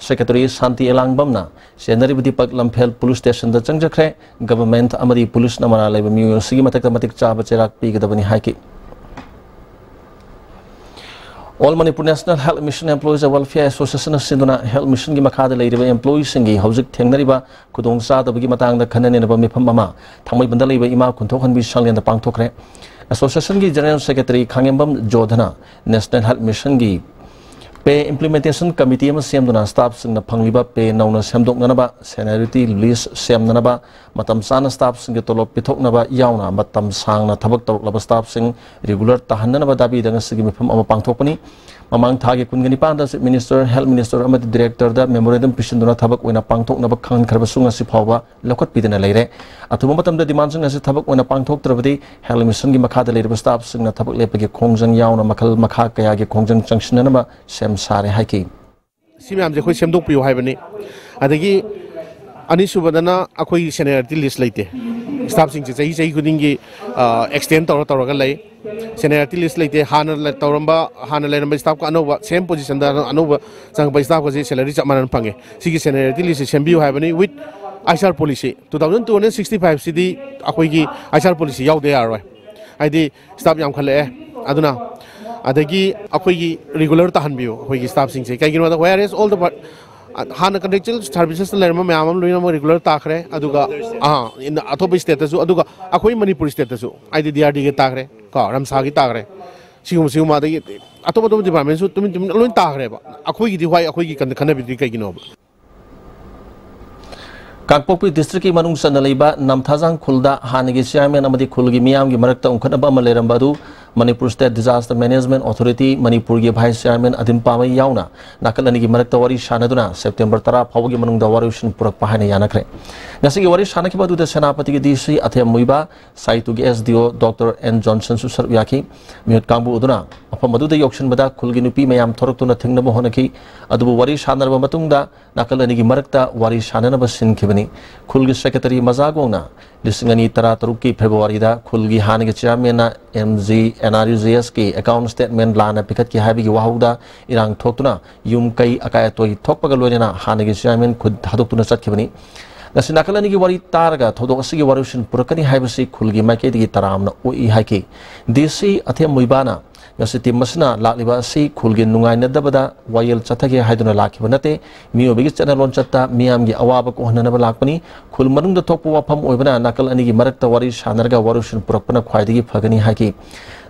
Secretary ꯁꯥꯟꯇꯤ ꯑꯦꯂꯥꯡꯕꯝꯅ ꯆꯦꯟꯅꯔꯤꯕ ꯗꯤꯄꯛ ꯂꯝꯐꯦꯜ Police Station ꯗ ꯆꯪꯖꯈ꯭ꯔꯦ꯫ Government ꯑꯃꯗꯤ police ꯅ ꯃꯔꯥꯜ ꯂꯩꯕ ꯃꯤꯑꯣꯏ ꯑꯁꯤꯒꯤ ꯃꯊꯛꯇ ꯃꯇꯤꯛ ꯆꯥꯕ ꯆꯩꯔꯥꯛ ꯄꯤꯒꯗꯕꯅꯤ ꯍꯥꯏꯈꯤ꯫ All Manipur National Health Mission Employees Welfare Association ꯅ ꯁꯤꯟꯗꯨꯅ Health Mission ꯒꯤ ꯃꯈꯥꯗ ꯂꯩꯔꯤꯕ employee ꯁꯤꯡꯒꯤ ꯍꯧꯖꯤꯛ ꯊꯦꯡꯅꯔꯤꯕ ꯈꯨꯗꯣꯡꯆꯥꯗꯕꯒꯤ ꯃꯇꯥꯡꯗ ꯈꯟꯅ ꯅꯩꯅꯕ ꯃꯤꯐꯝ ꯑꯃ ꯊꯥꯡꯃꯩꯕꯟꯗ ꯂꯩꯕ ꯏꯃꯥ ꯈꯨꯟꯊꯣꯛꯍꯟꯕꯤ ꯁꯪꯂꯦꯟꯗ ꯄꯥꯡꯊꯣꯛꯈ꯭ꯔꯦ꯫ Association ꯒꯤ General Secretary ꯈꯥꯉꯦꯝꯕꯝ ꯖꯣꯙꯅ National Health Mission ꯒꯤ Pay Implementation Committee ꯑꯃ ꯁꯦꯝꯗꯨꯅ staff ꯁꯤꯡꯅ ꯐꯪꯂꯤꯕ pay ꯅꯧꯅ ꯁꯦꯝꯗꯣꯛꯅꯅꯕ, seniority list ꯁꯦꯝꯅꯅꯕ, ꯃꯇꯝ ꯆꯥꯅ staff ꯁꯤꯡꯒꯤ ꯇꯣꯂꯣꯞ ꯄꯤꯊꯣꯛꯅꯕ ꯌꯥꯎꯅ ꯃꯇꯝ ꯁꯥꯡꯅ ꯊꯕꯛ ꯇꯧꯔꯛꯂꯕ staff ꯁꯤꯡ regular ꯇꯥꯍꯟꯅꯅꯕ ꯗꯥꯕꯤꯗ ꯉꯁꯤꯒꯤ ꯃꯤꯐꯝ ꯑꯃ ꯄꯥꯡꯊꯣꯛꯄꯅꯤ꯫ ꯃꯃꯥꯡ ꯊꯥꯒꯤ ꯀꯨꯟꯒ ꯅꯤꯄꯥꯟꯗ Chief Minister, Health Minister ꯑꯃꯗꯤ Director ꯗ memorandum ꯄꯤꯁꯤꯟꯗꯨꯅ ꯊꯕꯛ ꯑꯣꯏꯅ ꯄꯥꯡꯊꯣꯛꯅꯕ ꯈꯪꯍꯟꯈ꯭ꯔꯕꯁꯨ ꯉꯁꯤ ꯐꯥꯎꯕ ꯂꯧꯈꯠꯄꯤꯗꯅ ꯂꯩꯔꯦ꯫ ꯑꯊꯨꯕ ꯃꯇꯝꯗ demand ꯁꯤꯡ ꯑꯁꯤ ꯊꯕꯛ ꯑꯣꯏꯅ ꯄꯥꯡꯊꯣꯛꯇ꯭ꯔꯕꯗꯤ Health Mission ꯒꯤ ꯃꯈꯥꯗ ꯂꯩꯔꯤꯕ staff ꯁꯤꯡꯅ ꯊꯕꯛ ꯂꯦꯞꯄꯒꯤ ꯈꯣꯡꯖꯪ ꯌꯥꯎꯅ ꯃꯈꯜ ꯃꯈꯥ ꯀꯌꯥꯒꯤ ꯈꯣꯡꯖꯪ ꯆꯪꯁꯤꯟꯅꯅꯕ ꯁꯦꯝ ꯁꯥꯔꯦ ꯍꯥꯏꯈꯤ꯫ ꯁꯤ ꯃꯌꯥꯝꯁꯦ ꯑꯩꯈꯣꯏ ꯁꯦꯝꯗꯣꯛꯄꯤꯌꯨ ꯍꯥꯏꯕꯅꯤ꯫ ꯑꯗꯒꯤ ꯑꯅꯤꯁꯨꯕꯗꯅ ꯑꯩꯈꯣꯏꯒꯤ seniority list ꯂꯩꯇꯦ꯫ Staff ꯁꯤꯡꯁꯦ ꯆꯍꯤ ꯆꯍꯤ ꯈꯨꯗꯤꯡꯒꯤ, ꯑ, extend ꯇꯧꯔ ꯇꯧꯔꯒ ꯂꯩ꯫ Seniority list ꯂꯩꯇꯦ꯫ ꯍꯥꯟꯅ ꯂꯩ-, ꯇꯧꯔꯝꯕ, ꯍꯥꯟꯅ ꯂꯩꯔꯝꯕ staff ꯀ ꯑꯅꯧꯕ, same position ꯗ ꯑꯅꯧꯕ ꯆꯪꯉꯛꯄ staff ꯀꯁꯦ salary ꯆꯞ ꯃꯥꯟꯅꯅ ꯐꯪꯉꯦ꯫ ꯁꯤꯒꯤ seniority list ꯁꯦ ꯁꯦꯝꯕꯤꯌꯨ ꯍꯥꯏꯕꯅꯤ with H R policy꯫ Two thousand two hundred sixty five ꯁꯤꯗꯤ ꯑꯩꯈꯣꯏꯒꯤ H R policy ꯌꯥꯎꯗ ꯌꯥꯔꯣꯏ꯫ ꯍꯥꯏꯗꯤ staff ꯌꯥꯝꯈꯠꯂꯛꯑꯦ꯫ ꯑꯗꯨꯅ ꯑꯗꯒꯤ ꯑꯩꯈꯣꯏꯒꯤ regular ꯇꯥꯍꯟꯕꯤꯌꯨ ꯑꯩꯈꯣꯏꯒꯤ staff ꯁꯤꯡꯁꯦ꯫ ꯀꯩꯒꯤꯅꯣꯗ, where is all the part-, ꯍꯥꯟꯅ contractual services ꯇ ꯂꯩꯔꯝꯕ ꯃꯌꯥꯝ ꯑꯃ ꯂꯣꯏꯅꯃꯛ regular ꯇꯥꯈ꯭ꯔꯦ꯫ ꯑꯗꯨꯒ, ꯑꯥ, in-, ꯑꯇꯣꯞꯄ state ꯇꯁꯨ, ꯑꯗꯨꯒ ꯑꯩꯈꯣꯏ ꯃꯅꯤꯄꯨꯔ state ꯇꯁꯨ, ꯍꯥꯏꯗꯤ D R D ꯒꯤ ꯇꯥꯈ꯭ꯔꯦ, ꯀꯣ, ꯔꯝꯁꯥꯒꯤ ꯇꯥꯈ꯭ꯔꯦ, ꯁꯤꯒꯨꯝꯕ, ꯁꯤꯒꯨꯝꯕ, ꯑꯗꯒꯤ ꯑꯇꯣꯞ ꯑꯇꯣꯞꯄ department ꯁꯨ ꯇꯨꯃꯤꯟ ꯇꯨꯃꯤꯟ ꯂꯣꯏ ꯇꯥꯈ꯭ꯔꯦꯕ꯫ ꯑꯩꯈꯣꯏꯒꯤꯗꯤ why, ꯑꯩꯈꯣꯏꯒꯤ ꯀꯟ-, ꯈꯟꯅꯕꯤꯗ꯭ꯔꯤ ꯀꯩꯒꯤꯅꯣꯕ? ꯀꯥꯡꯄꯣꯛꯄꯤ district ꯀꯤ ꯃꯅꯨꯡ ꯆꯟꯅ ꯂꯩꯕ ꯅꯝꯊꯥꯖꯥꯡ ꯈꯨꯜꯗ ꯍꯥꯟꯅꯒꯤ chairman ꯑꯃꯗꯤ ꯈꯨꯜꯒꯤ ꯃꯤꯌꯥꯝꯒꯤ ꯃꯔꯛꯇ ꯎꯪꯈꯠꯅꯕ ꯑꯃ ꯂꯩꯔꯝꯕ ꯑꯗꯨ Manipur state disaster management authority ꯃꯅꯤꯄꯨꯔꯒꯤ ꯚꯥꯏꯁ ꯆꯤꯌꯥꯔꯃꯦꯟ ꯑꯗꯤꯝ ꯄꯥꯃꯩ ꯌꯥꯎꯅ ꯅꯥꯀꯜ ꯑꯅꯤꯒꯤ ꯃꯔꯛꯇ ꯋꯥꯔꯤ ꯁꯥꯟꯅꯗꯨꯅ ꯁꯦꯞꯇꯦꯝꯕꯔ ꯇꯔꯥ ꯐꯥꯎꯕꯒꯤ ꯃꯅꯨꯡꯗ ꯋꯥꯔꯣꯏꯁꯤꯟ ꯄꯨꯔꯛꯄ ꯍꯥꯏꯅ ꯌꯥꯅꯈ꯭ꯔꯦ꯫ ꯉꯁꯤꯒꯤ ꯋꯥꯔꯤ ꯁꯥꯟꯅꯈꯤꯕ ꯑꯗꯨꯗ ꯁꯦꯅꯥꯄꯇꯤꯒꯤ ꯗꯤ ꯁꯤ ꯑꯊꯦꯝ ꯃꯨꯏꯕꯥ, ꯁꯥꯏꯇꯨꯒꯤ ꯑꯦꯁ ꯗꯤ ꯑꯣ ꯗꯣꯛꯇꯔ ꯑꯦꯟ ꯖꯣꯟꯁꯟꯁꯨ ꯁꯔꯨꯛ ꯌꯥꯈꯤ꯫ ꯃꯤꯍꯨꯠ ꯀꯥꯡꯕꯨ ꯑꯗꯨꯅ ꯃꯐꯝ ꯑꯗꯨꯗ ꯌꯧꯁꯤꯟꯕꯗ ꯈꯨꯜꯒꯤ ꯅꯨꯄꯤ ꯃꯌꯥꯝ ꯊꯣꯔꯛꯇꯨꯅ ꯊꯤꯡꯅꯕ ꯍꯣꯠꯅꯈꯤ꯫ ꯑꯗꯨꯕꯨ ꯋꯥꯔꯤ ꯁꯥꯟꯅꯔꯕ ꯃꯇꯨꯡꯗ ꯅꯥꯀꯜ ꯑꯅꯤꯒꯤ ꯃꯔꯛꯇ ꯋꯥꯔꯤ ꯁꯥꯟꯅꯅꯕ ꯁꯤꯟꯈꯤꯕꯅꯤ꯫ ꯈꯨꯜꯒꯤ ꯁꯦꯀ꯭ꯔꯦꯇꯔꯤ ꯃꯖꯥꯒꯣꯡꯅ ꯂꯤꯁꯤꯡ ꯑꯅꯤ ꯇꯔꯥ ꯇꯔꯨꯛꯀꯤ ꯐꯦꯕ꯭ꯔꯨꯋꯥꯔꯤꯗ ꯈꯨꯜꯒꯤ ꯍꯥꯟꯅꯒꯤ ꯆꯤꯌꯥꯔꯃꯦꯟꯅ M G N R E G ꯑꯦꯁꯀꯤ ꯑꯦꯀꯥꯎꯟꯠ ꯁ꯭ꯇꯦꯠꯃꯦꯟꯠ ꯂꯥꯟꯅ ꯄꯤꯈꯠꯈꯤ ꯍꯥꯏꯕꯒꯤ ꯋꯥꯍꯧꯗ ꯏꯔꯥꯡ ꯊꯣꯛꯇꯨꯅ ꯌꯨꯝ ꯀꯩ ꯑꯀꯥꯏ ꯑꯇꯣꯏ ꯊꯣꯛꯄꯒ ꯂꯣꯏꯅꯅ ꯍꯥꯟꯅꯒꯤ ꯆꯤꯌꯥꯔꯃꯦꯟ ꯈꯨꯠ ꯊꯥꯗꯣꯛꯇꯨꯅ ꯆꯠꯈꯤꯕꯅꯤ꯫ ꯉꯁꯤ ꯅꯥꯀꯜ ꯑꯅꯤꯒꯤ ꯋꯥꯔꯤ ꯇꯥꯔꯒ ꯊꯧꯗꯣꯛ ꯑꯁꯤꯒꯤ ꯋꯥꯔꯣꯏꯁꯤꯟ ꯄꯨꯔꯛꯀꯅꯤ ꯍꯥꯏꯕꯁꯤ ꯈꯨꯜꯒꯤ ꯃꯥꯏꯀꯩꯗꯒꯤ ꯇꯔꯥꯝꯅ ꯑꯣꯛꯏ ꯍꯥꯏꯈꯤ꯫ ꯗꯤ ꯁꯤ ꯑꯊꯦꯝ ꯃꯨꯏꯕꯥꯅ ꯉꯁꯤ ꯇꯤꯝ ꯑꯁꯤꯅ ꯂꯥꯛꯂꯤꯕ ꯑꯁꯤ ꯈꯨꯜꯒꯤ ꯅꯨꯡꯉꯥꯏꯅꯗꯕꯗ ꯋꯥꯌꯦꯜ ꯆꯠꯊꯒꯦ ꯍꯥꯏꯗꯨꯅ ꯂꯥꯛꯈꯤꯕ ꯅꯠꯇꯦ꯫ ꯃꯤꯑꯣꯏꯕꯒꯤ ꯆꯠꯅ ꯂꯣꯟꯆꯠꯇ ꯃꯤꯌꯥꯝꯒꯤ ꯑꯋꯥꯕ ꯀꯣꯛꯍꯟꯅꯅꯕ ꯂꯥꯛꯄꯅꯤ꯫ ꯈꯨꯜ ꯃꯅꯨꯡꯗ ꯊꯣꯛꯄ ꯋꯥꯐꯝ ꯑꯣꯏꯕꯅ ꯅꯥꯀꯜ ꯑꯅꯤꯒꯤ ꯃꯔꯛꯇ ꯋꯥꯔꯤ ꯁꯥꯟꯅꯔꯒ ꯋꯥꯔꯣꯏꯁꯤꯟ ꯄꯨꯔꯛꯄꯅ ꯈ꯭ꯋꯥꯏꯗꯒꯤ ꯐꯒꯅꯤ ꯍꯥꯏꯈꯤ꯫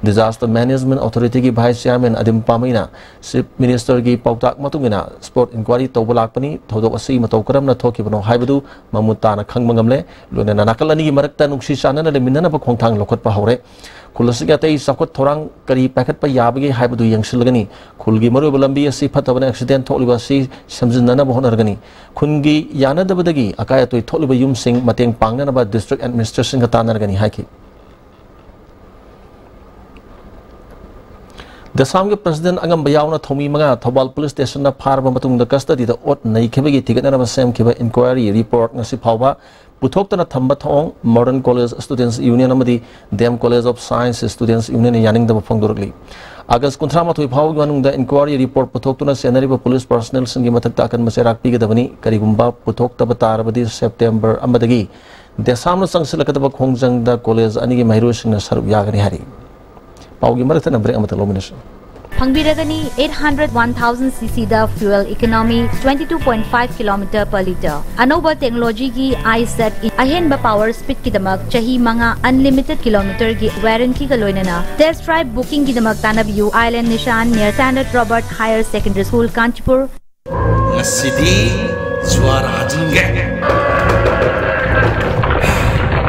ꯗꯤꯖꯥꯁꯇꯔ ꯃꯦꯅꯦꯖꯃꯦꯟꯠ ꯑꯣꯊꯣꯔꯤꯇꯤꯒꯤ ꯚꯥꯏꯁ ꯆꯤꯌꯥꯔꯃꯦꯟ ꯑꯗꯤꯝ ꯄꯥꯃꯩꯅ ꯆꯤꯐ ꯃꯤꯅꯤꯁꯇꯔꯒꯤ ꯄꯥꯎꯇꯥꯛ ꯃꯇꯨꯡ ꯏꯟꯅ ꯁ꯭ꯄꯣꯠ ꯏꯟꯀ꯭ꯋꯥꯏꯔꯤ ꯇꯧꯕ ꯂꯥꯛꯄꯅꯤ꯫ ꯊꯧꯗꯣꯛ ꯑꯁꯤ ꯃꯇꯧ ꯀꯔꯝꯅ ꯊꯣꯛꯈꯤꯕꯅꯣ ꯍꯥꯏꯕꯗꯨ ꯃꯃꯨꯠ ꯇꯥꯅ ꯈꯪꯕ ꯉꯝꯂꯦ꯫ ꯂꯣꯏꯅꯅ ꯅꯥꯀꯜ ꯑꯅꯤꯒꯤ ꯃꯔꯛꯇ ꯅꯨꯡꯁꯤ ꯆꯥꯟꯅꯅ ꯂꯩꯃꯤꯟꯅꯅꯕ ꯈꯣꯡꯊꯥꯡ ꯂꯧꯈꯠꯄ ꯍꯧꯔꯦ꯫ ꯈꯨꯜ ꯑꯁꯤꯒꯤ ꯑꯇꯩ ꯆꯥꯎꯈꯠ ꯊꯧꯔꯥꯡ ꯀꯔꯤ ꯄꯥꯏꯈꯠꯄ ꯌꯥꯕꯒꯦ ꯍꯥꯏꯕꯗꯨ ꯌꯦꯡꯁꯤꯜꯂꯒꯅꯤ꯫ ꯈꯨꯜꯒꯤ ꯃꯔꯨꯑꯣꯏꯕ ꯂꯝꯕꯤ ꯑꯁꯤ ꯐꯠꯇꯕꯅ ꯑꯦꯛꯁꯤꯗꯦꯟꯠ ꯊꯣꯛꯂꯤꯕ ꯑꯁꯤ ꯁꯦꯝꯖꯤꯟꯅꯅꯕ ꯍꯣꯠꯅꯔꯒꯅꯤ꯫ ꯈꯨꯟꯒꯤ ꯌꯥꯅꯗꯕꯗꯒꯤ ꯑꯀꯥꯏ ꯑꯇꯣꯏ ꯊꯣꯛꯂꯤꯕ ꯌꯨꯝꯁꯤꯡ ꯃꯇꯦꯡ ꯄꯥꯡꯅꯅꯕ ꯗꯤꯁꯇ꯭ꯔꯤꯛ ꯑꯦꯗꯃꯤꯅꯤꯁꯇ꯭ꯔꯦꯁꯟꯒ ꯇꯥꯟꯅꯔꯒꯅꯤ ꯍꯥꯏꯈꯤ꯫ ꯗꯦꯁꯥꯝꯒꯤ ꯄ꯭ꯔꯁꯤꯗꯦꯟꯠ ꯑꯉꯝꯕ ꯌꯥꯎꯅ ꯊꯧꯃꯤ ꯃꯉꯥ ꯊꯧꯕꯥꯜ ꯄꯨꯂꯤꯁ ꯁ꯭ꯇꯦꯁꯟꯗ ꯐꯥꯔꯕ ꯃꯇꯨꯡꯗ ꯀꯁꯇꯗꯤꯗ ꯑꯣꯠ ꯅꯩꯈꯤꯕꯒꯤ ꯊꯤꯒꯠꯅꯅꯕ ꯁꯦꯝꯈꯤꯕ ꯏꯟꯀ꯭ꯋꯥꯏꯔꯤ ꯔꯤꯄꯣꯔꯠ ꯉꯁꯤ ꯐꯥꯎꯕ ꯄꯨꯊꯣꯛꯇꯅ ꯊꯝꯕ ꯊꯧꯑꯣꯡ ꯃꯣꯗꯔꯟ ꯀꯣꯂꯦꯖ ꯁ꯭ꯇꯨꯗꯦꯟꯠꯁ ꯌꯨꯅꯤꯌꯟ ꯑꯃꯗꯤ D M College of Science students ꯌꯨꯅꯤꯌꯟꯅ ꯌꯥꯅꯤꯡꯗꯕ ꯐꯣꯡꯗꯣꯔꯛꯂꯤ꯫ ꯑꯥꯒꯁ꯭ꯠ ꯀꯨꯟꯊ꯭ꯔꯥ ꯃꯥꯊꯣꯏ ꯐꯥꯎꯕꯒꯤ ꯃꯅꯨꯡꯗ ꯏꯟꯀ꯭ꯋꯥꯏꯔꯤ ꯔꯤꯄꯣꯔꯠ ꯄꯨꯊꯣꯛꯇꯨꯅ ꯆꯦꯟꯅꯔꯤꯕ ꯄꯨꯂꯤꯁ ꯄꯔꯁꯅꯦꯜꯁꯤꯡꯒꯤ ꯃꯊꯛꯇ ꯑꯀꯟꯕ ꯆꯩꯔꯥꯛ ꯄꯤꯒꯗꯕꯅꯤ꯫ ꯀꯔꯤꯒꯨꯝꯕ ꯄꯨꯊꯣꯛꯇꯕ ꯇꯥꯔꯕꯗꯤ ꯁꯦꯞꯇꯦꯝꯕꯔ ꯑꯃꯗꯒꯤ ꯗꯦꯁꯥꯝꯅ ꯆꯪꯁꯤꯜꯂꯛꯀꯗꯕ ꯈꯣꯡꯖꯪꯗ ꯀꯣꯂꯦꯖ ꯑꯅꯤꯒꯤ ꯃꯍꯩꯔꯣꯏꯁꯤꯡꯅ ꯁꯔꯨꯛ ꯌꯥꯒꯅꯤ ꯍꯥꯏꯔꯤ꯫ ꯄꯥꯎꯒꯤ ꯃꯔꯛ ꯊꯠꯅ ꯕ꯭ꯔꯦꯛ ꯑꯃꯇ ꯂꯧꯃꯤꯟꯅꯁꯤ꯫ ꯐꯪꯕꯤꯔꯒꯅꯤ eight hundred one thousand cc ꯗ fuel economy, twenty two point five kilometer per litre꯫ ꯑꯅꯧꯕ ꯇꯦꯛꯅꯣꯂꯣꯖꯤꯒꯤ iSet ꯑꯍꯦꯟꯕ ꯄꯥꯋꯔ ꯁ꯭ꯄꯤꯗꯀꯤꯗꯃꯛ ꯆꯍꯤ ꯃꯉꯥ unlimited kilometer ꯒꯤ ꯋꯥꯔꯦꯟꯇꯤꯒ ꯂꯣꯏꯅꯅ꯫ Test drive bookingꯒꯤꯗꯃꯛ ꯇꯥꯟꯅꯕꯤꯌꯨ Island Nishan near Standard Robert Higher Secondary School, Kanchipur꯫ ꯉꯁꯤꯗꯤ ꯖ꯭ꯋꯥꯔ ꯍꯥꯖꯤꯟꯒꯦ꯫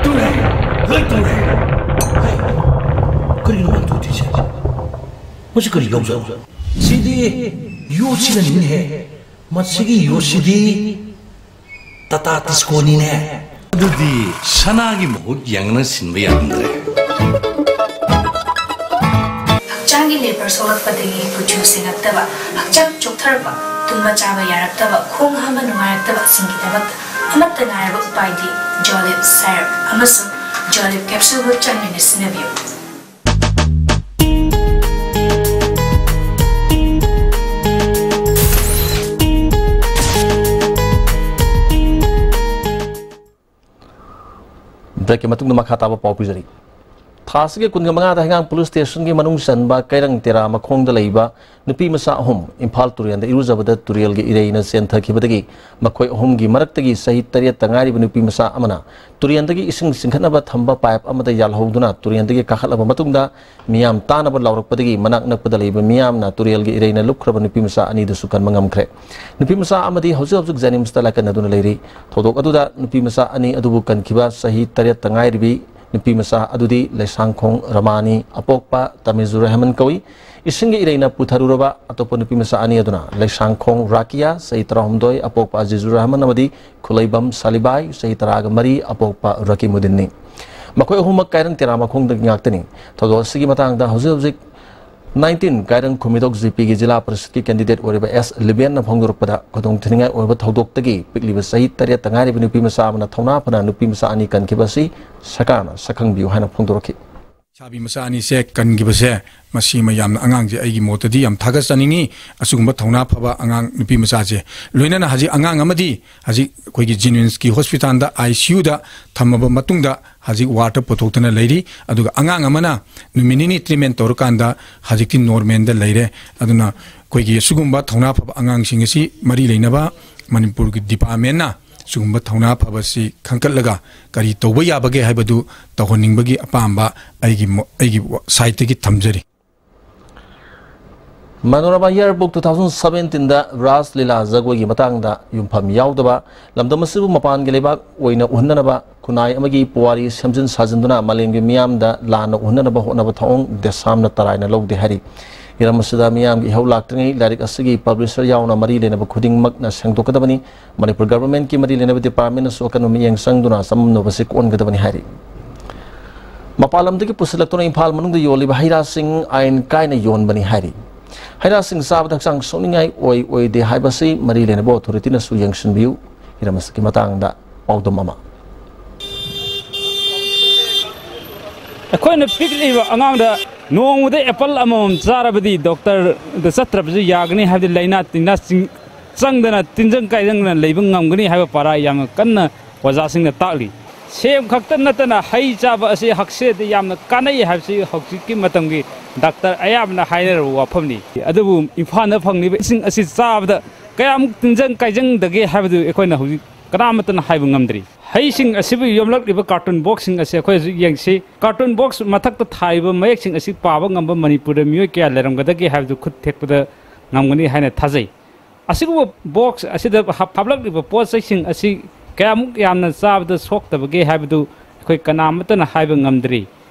ꯇꯨꯔꯦ, ꯂꯣꯏ ꯇꯨꯔꯦ꯫ ꯍꯩ, ꯀꯔꯤꯅꯣ ꯃꯥꯅ ꯇꯧꯗꯣꯏꯁꯦ? ꯃꯁꯤ ꯀꯔꯤ ꯌꯣꯠꯁꯛ? ꯁꯤꯗꯤ ꯌꯣꯠꯁꯤꯅꯅꯤꯅꯦꯍꯦ꯫ ꯃꯁꯤꯒꯤ ꯌꯣꯠꯁꯤꯗꯤ ꯇꯥꯇꯥ ꯇꯤꯁꯀꯣꯅꯤꯅꯦ꯫ ꯑꯗꯨꯗꯤ ꯁꯅꯥꯒꯤ ꯃꯍꯨꯠ ꯌꯥꯡꯅ ꯁꯤꯟꯕ ꯌꯥꯔꯝꯗ꯭ꯔꯦ꯫ ꯍꯛꯆꯥꯡꯒꯤ ꯂꯦꯕꯔ ꯁꯣꯛꯂꯛꯄꯗꯒꯤ ꯀꯨꯆꯨ ꯁꯦꯡꯉꯛꯇꯕ, ꯍꯛꯆꯥꯡ ꯆꯣꯛꯊꯔꯛꯄ, ꯇꯨꯝꯕ ꯆꯥꯕ ꯌꯥꯔꯛꯇꯕ, ꯈꯣꯡ ꯍꯥꯝꯕ ꯅꯨꯡꯉꯥꯏꯔꯛꯇꯕꯁꯤꯡꯒꯤꯗꯃꯛꯇ ꯑꯃꯠꯇ ꯉꯥꯏꯔꯕ ꯎꯄꯥꯏꯗꯤ ꯖꯣꯂꯤꯞ ꯁꯥꯏꯔꯞ ꯑꯃꯁꯨꯡ ꯖꯣꯂꯤꯞ ꯀꯦꯞꯁꯨꯜꯕꯨ ꯆꯥꯡ ꯅꯥꯏꯅ ꯁꯤꯖꯤꯟꯅꯕꯤꯌꯨ꯫ ꯕ꯭ꯔꯦꯛꯀꯤ ꯃꯇꯨꯡꯗ ꯃꯈꯥ ꯇꯥꯕ ꯄꯥꯎ ꯄꯤꯖꯔꯤ꯫ ꯊꯥ ꯑꯁꯤꯒꯤ ꯀꯨꯟꯒ ꯃꯉꯥꯗ ꯍꯩꯉꯥꯡ ꯄꯨꯂꯤꯁ ꯁ꯭ꯇꯦꯁꯟꯒꯤ ꯃꯅꯨꯡ ꯆꯟꯕ ꯀꯩꯔꯪ ꯇꯦꯔꯥ ꯃꯈꯣꯡꯗ ꯂꯩꯕ ꯅꯨꯄꯤ ꯃꯆꯥ ꯑꯍꯨꯝ ꯏꯝꯐꯥꯜ ꯇꯨꯔꯦꯜꯗ ꯏꯔꯨꯖꯕꯗ ꯇꯨꯔꯦꯜꯒꯤ ꯏꯔꯩꯅ ꯆꯦꯟꯊꯈꯤꯕꯗꯒꯤ ꯃꯈꯣꯏ ꯑꯍꯨꯝꯒꯤ ꯃꯔꯛꯇꯒꯤ ꯆꯍꯤ ꯇꯔꯦꯠꯇ ꯉꯥꯏꯔꯤꯕ ꯅꯨꯄꯤ ꯃꯆꯥ ꯑꯃꯅ ꯇꯨꯔꯦꯜꯗꯒꯤ ꯏꯁꯤꯡ ꯆꯤꯡꯈꯠꯅꯕ ꯊꯝꯕ ꯄꯥꯏꯞ ꯑꯃꯗ ꯌꯥꯜꯍꯧꯗꯨꯅ ꯇꯨꯔꯦꯜꯗꯒꯤ ꯀꯥꯈꯠꯂꯕ ꯃꯇꯨꯡꯗ ꯃꯤꯌꯥꯝ ꯇꯥꯅꯕ ꯂꯥꯎꯔꯛꯄꯗꯒꯤ ꯃꯅꯥꯛ ꯅꯛꯄꯗ ꯂꯩꯕ ꯃꯤꯌꯥꯝꯅ ꯇꯨꯔꯦꯜꯒꯤ ꯏꯔꯩꯅ ꯂꯨꯞꯈ꯭ꯔꯕ ꯅꯨꯄꯤ ꯃꯆꯥ ꯑꯅꯤꯗꯨꯁꯨ ꯀꯟꯕ ꯉꯝꯈ꯭ꯔꯦ꯫ ꯅꯨꯄꯤ ꯃꯆꯥ ꯑꯃꯗꯤ ꯍꯧꯖꯤꯛ ꯍꯧꯖꯤꯛ ꯖꯦꯅꯤꯝꯁꯇ ꯂꯥꯏꯀꯠꯅꯗꯨꯅ ꯂꯩꯔꯤ꯫ ꯊꯧꯗꯣꯛ ꯑꯗꯨꯗ ꯅꯨꯄꯤ ꯃꯆꯥ ꯑꯅꯤ ꯑꯗꯨꯕꯨ ꯀꯟꯈꯤꯕ ꯆꯍꯤ ꯇꯔꯦꯠꯇ ꯉꯥꯏꯔꯤꯕꯤ ꯅꯨꯄꯤ ꯃꯆꯥ ꯑꯗꯨꯗꯤ ꯂꯩꯁꯥꯡꯈꯣꯡ ꯔꯃꯥꯅꯤ, ꯑꯄꯣꯛꯄ ꯇꯥꯃꯤꯖꯨꯔ ꯔꯍꯃꯟ ꯀꯧꯏ꯫ ꯏꯁꯤꯡꯒꯤ ꯏꯔꯩꯅ ꯄꯨꯊꯔꯨꯔꯕ ꯑꯇꯣꯞꯄ ꯅꯨꯄꯤ ꯃꯆꯥ ꯑꯅꯤ ꯑꯗꯨꯅ ꯂꯩꯁꯥꯡꯈꯣꯡ ꯔꯥꯀꯤꯌꯥ, ꯆꯍꯤ ꯇꯔꯥꯍꯨꯝꯗꯣꯏ, ꯑꯄꯣꯛꯄ ꯑꯖꯤꯖꯨꯔ ꯔꯍꯃꯟ ꯑꯃꯗꯤ ꯈꯨꯂꯩꯕꯝ ꯁꯥꯂꯤꯕꯥꯏ, ꯆꯍꯤ ꯇꯔꯥꯒ ꯃꯔꯤ, ꯑꯄꯣꯛꯄ ꯔꯀꯤꯃꯨꯗꯤꯟꯅꯤ꯫ ꯃꯈꯣꯏ ꯑꯍꯨꯝꯃꯛ ꯀꯥꯏꯔꯪ ꯇꯦꯔꯥ ꯃꯈꯣꯡꯗꯒꯤ ꯉꯥꯛꯇꯅꯤ꯫ ꯊꯧꯗꯣꯛ ꯑꯁꯤꯒꯤ ꯃꯇꯥꯡꯗ ꯍꯧꯖꯤꯛ ꯍꯧꯖꯤꯛ ꯅꯥꯏꯟꯇꯤꯟ ꯀꯥꯏꯔꯪ ꯈꯨꯃꯤꯗꯣꯛ ꯖꯤꯄꯤꯒꯤ ꯖꯤꯂꯥ ꯄꯔꯤꯁꯠꯀꯤ ꯀꯦꯟꯗꯤꯗꯦꯠ ꯑꯣꯏꯔꯤꯕ ꯑꯦꯁ ꯂꯤꯕꯦꯟꯅ ꯐꯣꯡꯗꯣꯔꯛꯄꯗ, ꯈꯨꯗꯣꯡꯊꯤꯅꯤꯡꯉꯥꯏ ꯑꯣꯏꯕ ꯊꯧꯗꯣꯛꯇꯒꯤ ꯄꯤꯛꯂꯤꯕ ꯆꯍꯤ ꯇꯔꯦꯠꯇ ꯉꯥꯏꯔꯤꯕ ꯅꯨꯄꯤ ꯃꯆꯥ ꯑꯃꯅ ꯊꯧꯅꯥ ꯐꯅ ꯅꯨꯄꯤ ꯃꯆꯥ ꯑꯅꯤ ꯀꯟꯈꯤꯕ ꯑꯁꯤ ꯁꯔꯀꯥꯔꯅ ꯁꯛꯈꯪꯕꯤꯌꯨ ꯍꯥꯏꯅ ꯐꯣꯡꯗꯣꯔꯛꯈꯤ꯫ ꯂꯩꯁꯥꯕꯤ ꯃꯆꯥ ꯑꯅꯤꯁꯦ ꯀꯟꯈꯤꯕꯁꯦ, ꯃꯁꯤꯃ ꯌꯥꯝꯅ ꯑꯉꯥꯡꯁꯦ ꯑꯩꯒꯤ ꯃꯣꯠꯇꯗꯤ ꯌꯥꯝ ꯊꯥꯒꯠꯆꯅꯤꯡꯉꯤ꯫ ꯑꯁꯤꯒꯨꯝꯕ ꯊꯧꯅꯥ ꯐꯕ ꯑꯉꯥꯡ ꯅꯨꯄꯤ ꯃꯆꯥꯁꯦ, ꯂꯣꯏꯅꯅ ꯍꯧꯖꯤꯛ ꯑꯉꯥꯡ ꯑꯃꯗꯤ ꯍꯧꯖꯤꯛ ꯑꯩꯈꯣꯏꯒꯤ ꯖꯦꯅꯤꯝꯁꯀꯤ ꯍꯣꯁꯄꯤꯇꯥꯜꯗ ꯑꯥꯏ ꯁꯤ ꯌꯨꯗ ꯊꯝꯃꯕ ꯃꯇꯨꯡꯗ ꯍꯧꯖꯤꯛ ꯋꯥꯔꯗꯇ ꯄꯨꯊꯣꯛꯇꯅ ꯂꯩꯔꯤ꯫ ꯑꯗꯨꯒ ꯑꯉꯥꯡ ꯑꯃꯅ ꯅꯨꯃꯤꯠ ꯅꯤꯅꯤ ꯇ꯭ꯔꯤꯠꯃꯦꯟ ꯇꯧꯔꯀꯥꯟꯗ ꯍꯧꯖꯤꯛꯇꯤ ꯅꯣꯔꯃꯦꯜꯗ ꯂꯩꯔꯦ꯫ ꯑꯗꯨꯅ ꯑꯩꯈꯣꯏꯒꯤ ꯑꯁꯤꯒꯨꯝꯕ ꯊꯧꯅꯥ ꯐꯕ ꯑꯉꯥꯡꯁꯤꯡ ꯑꯁꯤ ꯃꯔꯤ ꯂꯩꯅꯕ ꯃꯅꯤꯄꯨꯔꯒꯤ ꯗꯤꯄꯥꯔꯠꯃꯦꯟꯅ ꯁꯤꯒꯨꯝꯕ ꯊꯧꯅꯥ ꯐꯕꯁꯤ ꯈꯟꯒꯠꯂꯒ ꯀꯔꯤ ꯇꯧꯕ ꯌꯥꯕꯒꯦ ꯍꯥꯏꯕꯗꯨ ꯇꯧꯍꯟꯅꯤꯡꯕꯒꯤ ꯑꯄꯥꯝꯕ ꯑꯩꯒꯤ ꯃꯣ-, ꯑꯩꯒꯤ ꯁꯥꯏꯠꯇꯒꯤ ꯊꯝꯖꯔꯤ꯫ ꯃꯅꯣꯔꯃꯥ ꯌꯔꯕꯨꯛ ꯇꯨ ꯊꯥꯎꯖꯟ ꯁꯕꯦꯟꯇꯤꯟꯗ ꯔꯥꯁ ꯂꯤꯂꯥ ꯖꯒꯣꯏꯒꯤ ꯃꯇꯥꯡꯗ ꯌꯨꯝꯐꯝ ꯌꯥꯎꯗꯕ, ꯂꯝꯗꯝ ꯑꯁꯤꯕꯨ ꯃꯄꯥꯟꯒꯤ ꯂꯩꯕꯥꯛ ꯑꯣꯏꯅ ꯎꯍꯟꯅꯅꯕ ꯈꯨꯟꯅꯥꯏ ꯑꯃꯒꯤ ꯄꯨꯋꯥꯔꯤ ꯁꯦꯝꯖꯤꯟ ꯁꯥꯖꯤꯟꯗꯨꯅ ꯃꯥꯂꯦꯝꯒꯤ ꯃꯤꯌꯥꯝꯗ ꯂꯥꯟꯅ ꯎꯍꯟꯅꯅꯕ ꯍꯣꯠꯅꯕ ꯊꯧꯑꯣꯡ ꯗꯦꯁꯥꯝꯅ ꯇꯔꯥꯏꯅ ꯂꯧꯗꯦ ꯍꯥꯏꯔꯤ꯫ ꯍꯤꯔꯝ ꯑꯁꯤꯗ ꯃꯤꯌꯥꯝꯒꯤ ꯏꯍꯧ ꯂꯥꯛꯇ꯭ꯔꯤꯉꯩ ꯂꯥꯏꯔꯤꯛ ꯑꯁꯤꯒꯤ ꯄꯕ꯭ꯂꯤꯁꯔ ꯌꯥꯎꯅ ꯃꯔꯤ ꯂꯩꯅꯕ ꯈꯨꯗꯤꯡꯃꯛꯅ ꯁꯦꯡꯗꯣꯛꯀꯗꯕꯅꯤ꯫ ꯃꯅꯤꯄꯨꯔ ꯒꯚꯔꯟꯃꯦꯟꯠꯀꯤ ꯃꯔꯤ ꯂꯩꯅꯕ ꯗꯤꯄꯥꯔꯠꯃꯦꯟꯠꯅꯁꯨ ꯑꯀꯟꯕ ꯃꯤꯠꯌꯦꯡ ꯆꯪꯗꯨꯅ ꯑꯆꯝꯕ ꯑꯁꯤ ꯀꯣꯟꯒꯗꯕꯅꯤ ꯍꯥꯏꯔꯤ꯫ ꯃꯄꯥꯟ ꯂꯝꯗꯒꯤ ꯄꯨꯁꯤꯜꯂꯛꯇꯨꯅ ꯏꯝꯐꯥꯜ ꯃꯅꯨꯡꯗ ꯌꯣꯜꯂꯤꯕ ꯍꯩ ꯔꯥꯁꯤꯡ ꯑꯥꯏꯟ ꯀꯥꯏꯅ ꯌꯣꯟꯕꯅꯤ ꯍꯥꯏꯔꯤ꯫ ꯍꯩ ꯔꯥꯁꯤꯡ ꯆꯥꯕꯗ ꯍꯛꯆꯥꯡ ꯁꯣꯛꯅꯤꯡꯉꯥꯏ ꯑꯣꯏ ꯑꯣꯏꯗꯦ ꯍꯥꯏꯕꯁꯤ ꯃꯔꯤ ꯂꯩꯅꯕ ꯑꯣꯊꯣꯔꯤꯇꯤꯅꯁꯨ ꯌꯦꯡꯁꯤꯟꯕꯤꯌꯨ꯫ ꯍꯤꯔꯝ ꯑꯁꯤꯒꯤ ꯃꯇꯥꯡꯗ ꯄꯥꯎꯗꯝ ꯑꯃ꯫ ꯑꯩꯈꯣꯏꯅ ꯄꯤꯛꯂꯤꯕ ꯑꯉꯥꯡꯗ ꯅꯣꯡꯃꯗ ꯑꯦꯄꯜ ꯑꯃꯃꯝ ꯆꯥꯔꯕꯗꯤ ꯗꯣꯛꯇꯔꯗ ꯆꯠꯇ꯭ꯔꯕꯁꯨ ꯌꯥꯒꯅꯤ ꯍꯥꯏꯕꯗꯤ ꯂꯥꯏꯅꯥ ꯇꯤꯟꯅꯥ ꯆꯤꯡ-, ꯆꯪꯗꯅ ꯇꯤꯟꯖꯪ ꯀꯥꯏꯖꯪꯗꯅ ꯂꯩꯕ ꯉꯝꯒꯅꯤ ꯍꯥꯏꯕ ꯄꯥꯔꯥ ꯌꯥꯝꯅ ꯀꯟꯅ ꯑꯣꯖꯥꯁꯤꯡꯅ ꯇꯥꯛꯂꯤ꯫ ꯁꯦꯝ ꯈꯛꯇ ꯅꯠꯇꯅ ꯍꯩ ꯆꯥꯕ ꯑꯁꯤ ꯍꯛꯁꯦꯜꯗ ꯌꯥꯝꯅ ꯀꯥꯟꯅꯩ ꯍꯥꯏꯕꯁꯤ ꯍꯧꯖꯤꯛꯀꯤ ꯃꯇꯝꯒꯤ ꯗꯥꯛꯇꯔ ꯑꯌꯥꯝꯕꯅ ꯍꯥꯏꯅꯔꯕ ꯋꯥꯐꯝꯅꯤ꯫ ꯑꯗꯨꯕꯨ ꯏꯝꯐꯥꯜꯗ ꯐꯪꯂꯤꯕꯁꯤꯡ ꯑꯁꯤ ꯆꯥꯕꯗ ꯀꯌꯥꯃꯨꯛ ꯇꯤꯟꯖꯪ ꯀꯥꯏꯖꯪꯗꯒꯦ ꯍꯥꯏꯕꯗꯨ ꯑꯩꯈꯣꯏꯅ ꯍꯧꯖꯤꯛ ꯀꯅꯥꯃꯠꯇꯅ ꯍꯥꯏꯕ ꯉꯝꯗ꯭ꯔꯤ꯫ ꯍꯩꯁꯤꯡ ꯑꯁꯤꯕꯨ ꯌꯣꯝꯂꯛꯂꯤꯕ ꯀꯥꯔꯇꯨꯟ ꯕꯣꯛꯁꯁꯤꯡ ꯑꯁꯤ ꯑꯩꯈꯣꯏ ꯍꯧꯖꯤꯛ ꯌꯦꯡꯁꯤ꯫ ꯀꯥꯔꯇꯨꯟ ꯕꯣꯛꯁ ꯃꯊꯛꯇ ꯊꯥꯔꯤꯕ ꯃꯌꯦꯛꯁꯤꯡ ꯑꯁꯤ ꯄꯥꯕ ꯉꯝꯕ ꯃꯅꯤꯄꯨꯔꯗ ꯃꯤꯑꯣꯏ ꯀꯌꯥ ꯂꯩꯔꯝꯒꯗꯒꯦ ꯍꯥꯏꯕꯗꯨ ꯈꯨꯠ ꯊꯦꯛꯄꯗ ꯉꯝꯒꯅꯤ ꯍꯥꯏꯅ ꯊꯥꯖꯩ꯫ ꯑꯁꯤꯒꯨꯝꯕ ꯕꯣꯛꯁ ꯑꯁꯤꯗ ꯍꯥꯞ-, ꯍꯥꯞꯂꯛꯂꯤꯕ ꯄꯣꯠ ꯆꯩꯁꯤꯡ ꯑꯁꯤ ꯀꯌꯥꯃꯨꯛ ꯌꯥꯝꯅ ꯆꯥꯕꯗ ꯁꯣꯛꯇꯕꯒꯦ ꯍꯥꯏꯕꯗꯨ ꯑꯩꯈꯣꯏ ꯀꯅꯥꯃꯠꯇꯅ ꯍꯥꯏꯕ ꯉꯝꯗ꯭ꯔꯤ꯫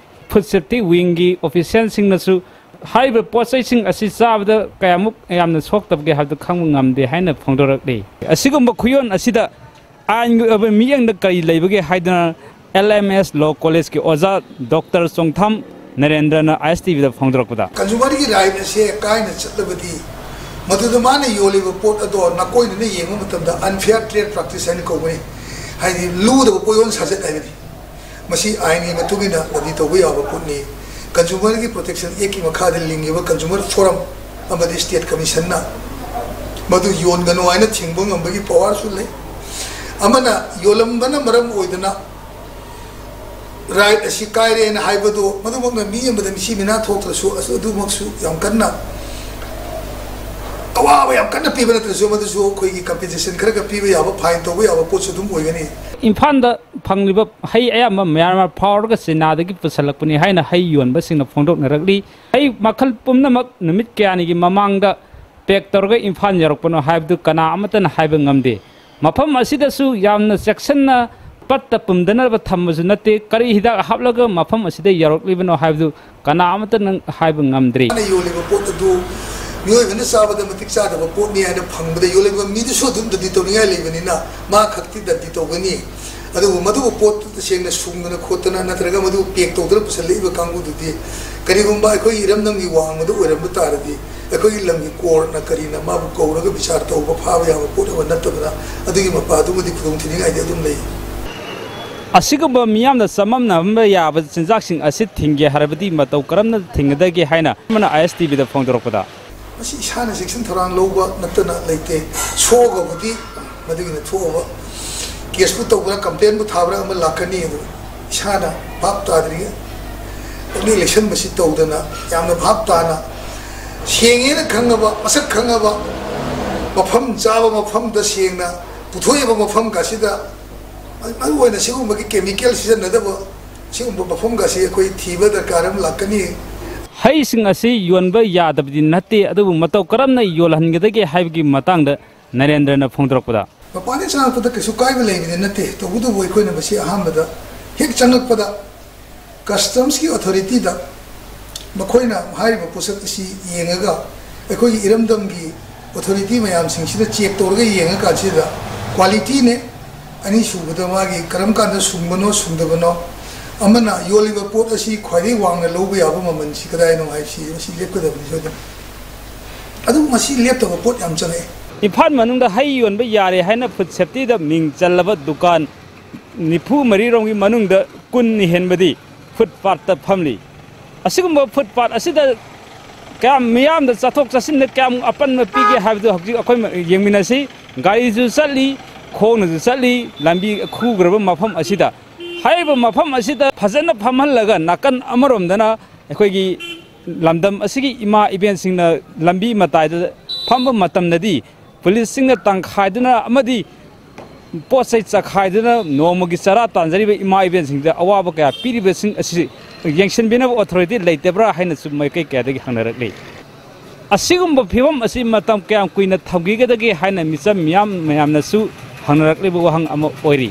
ꯐꯨꯗ ꯁꯦꯐꯇꯤ ꯋꯤꯡꯒꯤ ꯑꯣꯐꯤꯁꯤꯌꯦꯜꯁꯤꯡꯅꯁꯨ ꯍꯥꯏꯔꯤꯕ ꯄꯣꯠ ꯆꯩꯁꯤꯡ ꯑꯁꯤ ꯆꯥꯕꯗ ꯀꯌꯥꯃꯨꯛ ꯌꯥꯝꯅ ꯁꯣꯛꯇꯕꯒꯦ ꯍꯥꯏꯕꯗꯨ ꯈꯪꯕ ꯉꯝꯗꯦ ꯍꯥꯏꯅ ꯐꯣꯡꯗꯣꯔꯛꯂꯤ꯫ ꯑꯁꯤꯒꯨꯝꯕ ꯈꯨꯌꯣꯟ ꯑꯁꯤꯗ ꯑꯥꯏꯟꯒꯤ ꯑꯣꯏꯕ ꯃꯤꯠꯌꯦꯡꯗ ꯀꯔꯤ ꯂꯩꯕꯒꯦ ꯍꯥꯏꯗꯨꯅ ꯑꯦꯜ ꯑꯦꯝ ꯑꯦꯁ ꯂꯣ ꯀꯣꯂꯦꯖꯀꯤ ꯑꯣꯖꯥ ꯗꯣꯛꯇꯔ ꯆꯣꯡꯊꯥꯝ ꯅꯔꯦꯟꯗ꯭ꯔꯅ ꯑꯥꯏ ꯑꯦꯁ ꯇꯤ ꯚꯤꯗ ꯐꯣꯡꯗꯣꯔꯛꯄꯗ, ꯀꯟꯖꯨꯃꯔꯒꯤ ꯔꯥꯏꯠ ꯑꯁꯦ ꯀꯥꯏꯅ ꯆꯠꯂꯕꯗꯤ ꯃꯗꯨꯗ ꯃꯥꯅ ꯌꯣꯜꯂꯤꯕ ꯄꯣꯠ ꯑꯗꯣ ꯅꯥꯀꯣꯏꯅꯅ ꯌꯦꯡꯕ ꯃꯇꯝꯗ ꯑꯟꯐꯤꯌꯔ ꯇ꯭ꯔꯦꯗ ꯄ꯭ꯔꯥꯛꯇꯤꯁ ꯍꯥꯏꯅ ꯀꯧꯒꯅꯤ꯫ ꯍꯥꯏꯗꯤ ꯂꯨꯗꯕ ꯄꯣꯠꯌꯣꯟ ꯁꯥꯖꯠ ꯍꯥꯏꯕꯅꯤ꯫ ꯃꯁꯤ ꯑꯥꯏꯟꯒꯤ ꯃꯇꯨꯡ ꯏꯟꯅ ꯂꯝꯕꯤ ꯇꯧꯕ ꯌꯥꯕ ꯄꯣꯠꯅꯤ꯫ ꯀꯟꯖꯨꯃꯔꯒꯤ ꯄ꯭ꯔꯣꯇꯦꯛꯁꯟ ꯑꯦꯛꯀꯤ ꯃꯈꯥꯗ ꯂꯤꯡꯉꯤꯕ ꯀꯟꯖꯨꯃꯔ ꯐꯣꯔꯝ ꯑꯃꯗꯤ ꯁ꯭ꯇꯦꯠ ꯀꯃꯤꯁꯟꯅ ꯃꯗꯨ ꯌꯣꯟꯒꯅꯨ ꯍꯥꯏꯅ ꯊꯤꯡꯕ ꯉꯝꯕꯒꯤ ꯄꯋꯥꯔꯁꯨ ꯂꯩ꯫ ꯑꯃꯅ ꯌꯣꯜꯂꯝꯕꯅ ꯃꯔꯝ ꯑꯣꯏꯗꯨꯅ ꯔꯥꯏꯠ ꯑꯁꯤ ꯀꯥꯏꯔꯦꯅ ꯍꯥꯏꯕꯗꯨ ꯃꯗꯨꯃꯛꯅ ꯃꯤ ꯑꯃꯗ ꯃꯤꯁꯤ ꯃꯤꯅꯥ ꯊꯣꯛꯇ꯭ꯔꯁꯨ ꯑꯁ ꯑꯗꯨꯃꯛꯁꯨ ꯌꯥꯝ ꯀꯟꯅ ꯑꯋꯥꯕ ꯌꯥꯝ ꯀꯟꯅ ꯄꯤꯕ ꯅꯠꯇ꯭ꯔꯁꯨ ꯃꯗꯨꯁꯨ ꯑꯩꯈꯣꯏꯒꯤ ꯀꯝꯄꯦꯟꯁꯦꯁꯟ ꯈꯔꯒ ꯄꯤꯕ ꯌꯥꯕ, ꯐꯥꯏꯟ ꯇꯧꯕ ꯌꯥꯕ ꯄꯣꯠꯁꯨ ꯑꯗꯨꯝ ꯑꯣꯏꯒꯅꯤ꯫ ꯏꯝꯐꯥꯜꯗ ꯐꯪꯂꯤꯕ ꯍꯩ ꯑꯌꯥꯝꯕ ꯃ꯭ꯌꯥꯟꯃꯥꯔ ꯐꯥꯎꯔꯒ ꯆꯤꯅꯥꯗꯒꯤ ꯄꯨꯁꯜꯂꯛꯄꯅꯤ ꯍꯥꯏꯅ ꯍꯩ ꯌꯣꯟꯕꯁꯤꯡꯅ ꯐꯣꯡꯗꯣꯛꯅꯔꯛꯂꯤ꯫ ꯍꯩ ꯃꯈꯜ ꯄꯨꯝꯅꯃꯛ ꯅꯨꯃꯤꯠ ꯀꯌꯥꯅꯤꯒꯤ ꯃꯃꯥꯡꯗ ꯄꯦꯛ ꯇꯧꯔꯒ ꯏꯝꯐꯥꯜ ꯌꯧꯔꯛꯄꯅꯣ ꯍꯥꯏꯕꯗꯨ ꯀꯅꯥ ꯑꯃꯠꯇꯅ ꯍꯥꯏꯕ ꯉꯝꯗꯦ꯫ ꯃꯐꯝ ꯑꯁꯤꯗꯁꯨ ꯌꯥꯝꯅ ꯆꯦꯛꯁꯤꯟꯅ ꯄꯠꯇ ꯄꯨꯝꯗꯅꯕ ꯊꯝꯕꯁꯨ ꯅꯠꯇꯦ꯫ ꯀꯔꯤ ꯍꯤꯗꯥꯛ ꯍꯥꯞꯂꯒ ꯃꯐꯝ ꯑꯁꯤꯗ ꯌꯧꯔꯛꯂꯤꯕꯅꯣ ꯍꯥꯏꯕꯗꯨ ꯀꯅꯥ ꯑꯃꯠꯇꯅ ꯍꯥꯏꯕ ꯉꯝꯗ꯭ꯔꯤ꯫ ꯃꯥꯅ ꯌꯣꯜꯂꯤꯕ ꯄꯣꯠ ꯑꯗꯨ ꯃꯤꯑꯣꯏꯕꯅ ꯆꯥꯕꯗ ꯃꯇꯤꯛ ꯆꯥꯗꯕ ꯄꯣꯠꯅꯤ ꯍꯥꯏꯅ ꯐꯪꯕꯗ ꯌꯣꯜꯂꯤꯕ ꯃꯤꯗꯨꯁꯨ ꯑꯗꯨꯝ ꯗꯟꯗꯤ ꯇꯧꯅꯤꯡꯉꯥꯏ ꯂꯩꯕꯅꯤꯅ ꯃꯥ ꯈꯛꯇꯤ ꯗꯟꯗꯤ ꯇꯧꯒꯅꯤ꯫ ꯑꯗꯨꯕꯨ ꯃꯗꯨꯕꯨ ꯄꯣꯠꯇꯨ ꯇꯁꯦꯡꯅ ꯁꯨꯡꯗꯅ ꯈꯣꯠꯇꯅ ꯅꯠꯇ꯭ꯔꯒ ꯃꯗꯨ ꯄꯦꯛ ꯇꯧꯗꯨꯅ ꯄꯨꯁꯜꯂꯛꯏꯕ ꯀꯥꯡꯕꯨꯗꯨꯗꯤ ꯀꯔꯤꯒꯨꯝꯕ ꯑꯩꯈꯣꯏꯒꯤ ꯏꯔꯝꯗꯝꯒꯤ ꯋꯥꯡꯃꯗ ꯑꯣꯏꯔꯝꯕ ꯇꯥꯔꯗꯤ ꯑꯩꯈꯣꯏꯒꯤ ꯂꯝꯒꯤ ꯀꯣꯔꯠꯅ ꯀꯔꯤꯅ ꯃꯥꯕꯨ ꯀꯧꯔꯒ ꯕꯤꯆꯥꯔ ꯇꯧꯕ ꯐꯥꯕ ꯌꯥꯕ ꯄꯣꯠ ꯑꯃ ꯅꯠꯇꯕꯅ ꯑꯗꯨꯒꯤ ꯃꯄꯥꯗꯨꯃꯗꯤ ꯈꯨꯗꯣꯡꯊꯤꯅꯤꯡꯉꯥꯏꯗꯤ ꯑꯗꯨꯝ ꯂꯩ꯫ ꯑꯁꯤꯒꯨꯝꯕ ꯃꯤꯌꯥꯝꯅ ꯆꯃꯝꯅꯍꯟꯕ ꯌꯥꯕ ꯆꯤꯟꯖꯥꯛꯁꯤꯡ ꯑꯁꯤ ꯊꯤꯡꯒꯦ ꯍꯥꯏꯔꯕꯗꯤ ꯃꯇꯧ ꯀꯔꯝꯅ ꯊꯤꯡꯒꯗꯒꯦ ꯍꯥꯏꯅ ꯑꯃꯅ ISTVꯗ ꯐꯣꯡꯗꯣꯔꯛꯄꯗ, ꯃꯁꯤ ꯏꯁꯥꯅ ꯆꯦꯛꯁꯤꯟ ꯊꯧꯔꯥꯡ ꯂꯧꯕ ꯅꯠꯇꯅ ꯂꯩꯇꯦ꯫ ꯁꯣꯛꯑꯒꯕꯨꯗꯤ ꯃꯗꯨꯒꯤꯅ ꯊꯣꯛꯑꯕ ꯀꯦꯁꯄꯨ ꯇꯧꯕ꯭ꯔꯥ, ꯀꯝꯄ꯭ꯂꯦꯟꯕꯨ ꯊꯥꯕ꯭ꯔꯥ ꯑꯃ ꯂꯥꯛꯀꯅꯤ꯫ ꯑꯗꯨ ꯏꯁꯥꯅ ꯚꯥꯞ ꯇꯥꯗ꯭ꯔꯤꯉꯩ ꯄꯪꯂꯩ ꯂꯩꯁꯟꯕꯁꯤ ꯇꯧꯗꯅ ꯌꯥꯝꯅ ꯚꯥꯞ ꯇꯥꯅ ꯁꯦꯡꯉꯦꯅ ꯈꯪꯉꯕ, ꯃꯁꯛ ꯈꯪꯉꯕ, ꯃꯐꯝ ꯆꯥꯕ ꯃꯐꯝꯗ ꯁꯦꯡꯅ ꯄꯨꯊꯣꯛꯏꯕ ꯃꯐꯝꯒ ꯑꯁꯤꯗ ꯃꯔꯨꯑꯣꯏꯅ ꯁꯤꯒꯨꯝꯕꯒꯤ ꯀꯦꯃꯤꯀꯦꯜ ꯁꯤꯖꯤꯟꯅꯗꯕ ꯁꯤꯒꯨꯝꯕ ꯃꯐꯝꯒ ꯑꯁꯤ ꯑꯩꯈꯣꯏ ꯊꯤꯕ ꯗꯔꯀꯥꯔ ꯑꯃ ꯂꯥꯛꯀꯅꯤ꯫ ꯍꯩꯁꯤꯡ ꯑꯁꯤ ꯌꯣꯟꯕ ꯌꯥꯗꯕꯗꯤ ꯅꯠꯇꯦ, ꯑꯗꯨꯕꯨ ꯃꯇꯧ ꯀꯔꯝꯅ ꯌꯣꯜꯍꯟꯒꯗꯒꯦ ꯍꯥꯏꯕꯒꯤ ꯃꯇꯥꯡꯗ ꯅꯔꯦꯟꯗ꯭ꯔꯅ ꯐꯣꯡꯗꯣꯔꯛꯄꯗ, ꯃꯄꯥꯟꯗ ꯆꯪꯉꯛꯄꯗ ꯀꯩꯁꯨ ꯀꯥꯏꯕ ꯂꯩꯕꯗꯤ ꯅꯠꯇꯦ꯫ ꯇꯧꯕꯇꯕꯨ ꯑꯩꯈꯣꯏꯅ ꯃꯁꯤ ꯑꯍꯥꯟꯕꯗ ꯍꯦꯛ ꯆꯪꯉꯛꯄꯗ ꯀꯁꯇꯝꯁꯀꯤ ꯑꯣꯊꯣꯔꯤꯇꯤꯗ ꯃꯈꯣꯏꯅ ꯍꯥꯏꯔꯤꯕ ꯄꯣꯠꯁꯛ ꯑꯁꯤ ꯌꯦꯡꯉꯒ ꯑꯩꯈꯣꯏꯒꯤ ꯏꯔꯝꯗꯝꯒꯤ ꯑꯣꯊꯣꯔꯤꯇꯤ ꯃꯌꯥꯝꯁꯤꯡꯁꯤꯗ ꯆꯦꯛ ꯇꯧꯔꯒ ꯌꯦꯡꯉꯀꯥꯟꯁꯤꯗ ꯀ꯭ꯋꯥꯂꯤꯇꯤꯅꯦ, ꯑꯅꯤꯁꯨꯕꯗ ꯃꯥꯒꯤ ꯀꯔꯝ ꯀꯥꯟꯗ ꯁꯨꯡꯕꯅꯣ ꯁꯨꯡꯗꯕꯅꯣ, ꯑꯃꯅ ꯌꯣꯜꯂꯤꯕ ꯄꯣꯠ ꯑꯁꯤ ꯈ꯭ꯋꯥꯏꯗꯒꯤ ꯋꯥꯡꯅ ꯂꯧꯕ ꯌꯥꯕ ꯃꯃꯜꯁꯤ ꯀꯗꯥꯏꯅꯣ ꯍꯥꯏꯕꯁꯤ ꯃꯁꯤ ꯂꯦꯞꯀꯗꯕꯅꯤ ꯁꯣꯏꯗꯅ꯫ ꯑꯗꯨꯕꯨ ꯃꯁꯤ ꯂꯦꯞꯇꯕ ꯄꯣꯠ ꯌꯥꯝ ꯆꯪꯉꯛꯑꯦ꯫ ꯏꯝꯐꯥꯜ ꯃꯅꯨꯡꯗ ꯍꯩ ꯌꯣꯟꯕ ꯌꯥꯔꯦ ꯍꯥꯏꯅ ꯐꯨꯗ ꯁꯦꯐꯇꯤꯗ ꯃꯤꯡ ꯆꯜꯂꯕ ꯗꯨꯀꯥꯟ ꯅꯤꯐꯨ ꯃꯔꯤꯔꯣꯝꯒꯤ ꯃꯅꯨꯡꯗ ꯀꯨꯟ ꯍꯦꯟꯕꯗꯤ ꯐꯨꯠꯄꯥꯠꯇ ꯐꯝꯂꯤ꯫ ꯑꯁꯤꯒꯨꯝꯕ ꯐꯨꯠꯄꯥꯠ ꯑꯁꯤꯗ ꯀꯌꯥꯝ ꯃꯤꯌꯥꯝꯗ ꯆꯠꯊꯣꯛ ꯆꯠꯁꯤꯟꯗ ꯀꯌꯥꯝ ꯑꯄꯟꯕ ꯄꯤꯒꯦ ꯍꯥꯏꯕꯗꯨ ꯍꯧꯖꯤꯛ ꯑꯩꯈꯣꯏ ꯌꯦꯡꯃꯤꯟꯅꯁꯤ꯫ ꯒꯥꯔꯤꯁꯨ ꯆꯠꯂꯤ, ꯈꯣꯡꯅꯁꯨ ꯆꯠꯂꯤ, ꯂꯝꯕꯤ ꯈꯨꯈ꯭ꯔꯕ ꯃꯐꯝ ꯑꯁꯤꯗ꯫ ꯍꯥꯏꯔꯤꯕ ꯃꯐꯝ ꯑꯁꯤꯗ ꯐꯖꯅ ꯐꯝꯍꯜꯂꯒ ꯅꯥꯀꯟ ꯑꯃꯔꯣꯝꯗꯅ ꯑꯩꯈꯣꯏꯒꯤ ꯂꯝꯗꯝ ꯑꯁꯤꯒꯤ ꯏꯃꯥ ꯏꯕꯦꯟꯁꯤꯡꯅ ꯂꯝꯕꯤ ꯃꯇꯥꯏꯗ ꯐꯝꯕ ꯃꯇꯝꯗꯗꯤ ꯄꯨꯂꯤꯁꯁꯤꯡꯅ ꯇꯪꯈꯥꯏꯗꯨꯅ ꯑꯃꯗꯤ ꯄꯣꯠ ꯆꯩ ꯆꯈꯥꯏꯗꯨꯅ ꯅꯣꯡꯃꯒꯤ ꯆꯔꯥ ꯇꯥꯟꯖꯔꯤꯕ ꯏꯃꯥ ꯏꯕꯦꯟꯁꯤꯡꯗ ꯑꯋꯥꯕ ꯀꯌꯥ ꯄꯤꯔꯤꯕꯁꯤꯡ ꯑꯁꯤ ꯌꯦꯡꯁꯤꯟꯕꯤꯅꯕ ꯑꯣꯊꯣꯔꯤꯇꯤ ꯂꯩꯇꯕ꯭ꯔꯥ ꯍꯥꯏꯅꯁꯨ ꯃꯥꯏꯀꯩ ꯀꯌꯥꯗꯒꯤ ꯍꯪꯅꯔꯛꯂꯤ꯫ ꯑꯁꯤꯒꯨꯝꯕ ꯐꯤꯕꯝ ꯑꯁꯤ ꯃꯇꯝ ꯀꯌꯥꯝ ꯀꯨꯏꯅ ꯊꯝꯈꯤꯒꯗꯒꯦ ꯍꯥꯏꯅ ꯃꯤꯆꯝ ꯃꯤꯌꯥꯝ ꯃꯌꯥꯝꯅꯁꯨ ꯍꯪꯅꯔꯛꯂꯤꯕ ꯋꯥꯍꯪ ꯑꯃ ꯑꯣꯏꯔꯤ꯫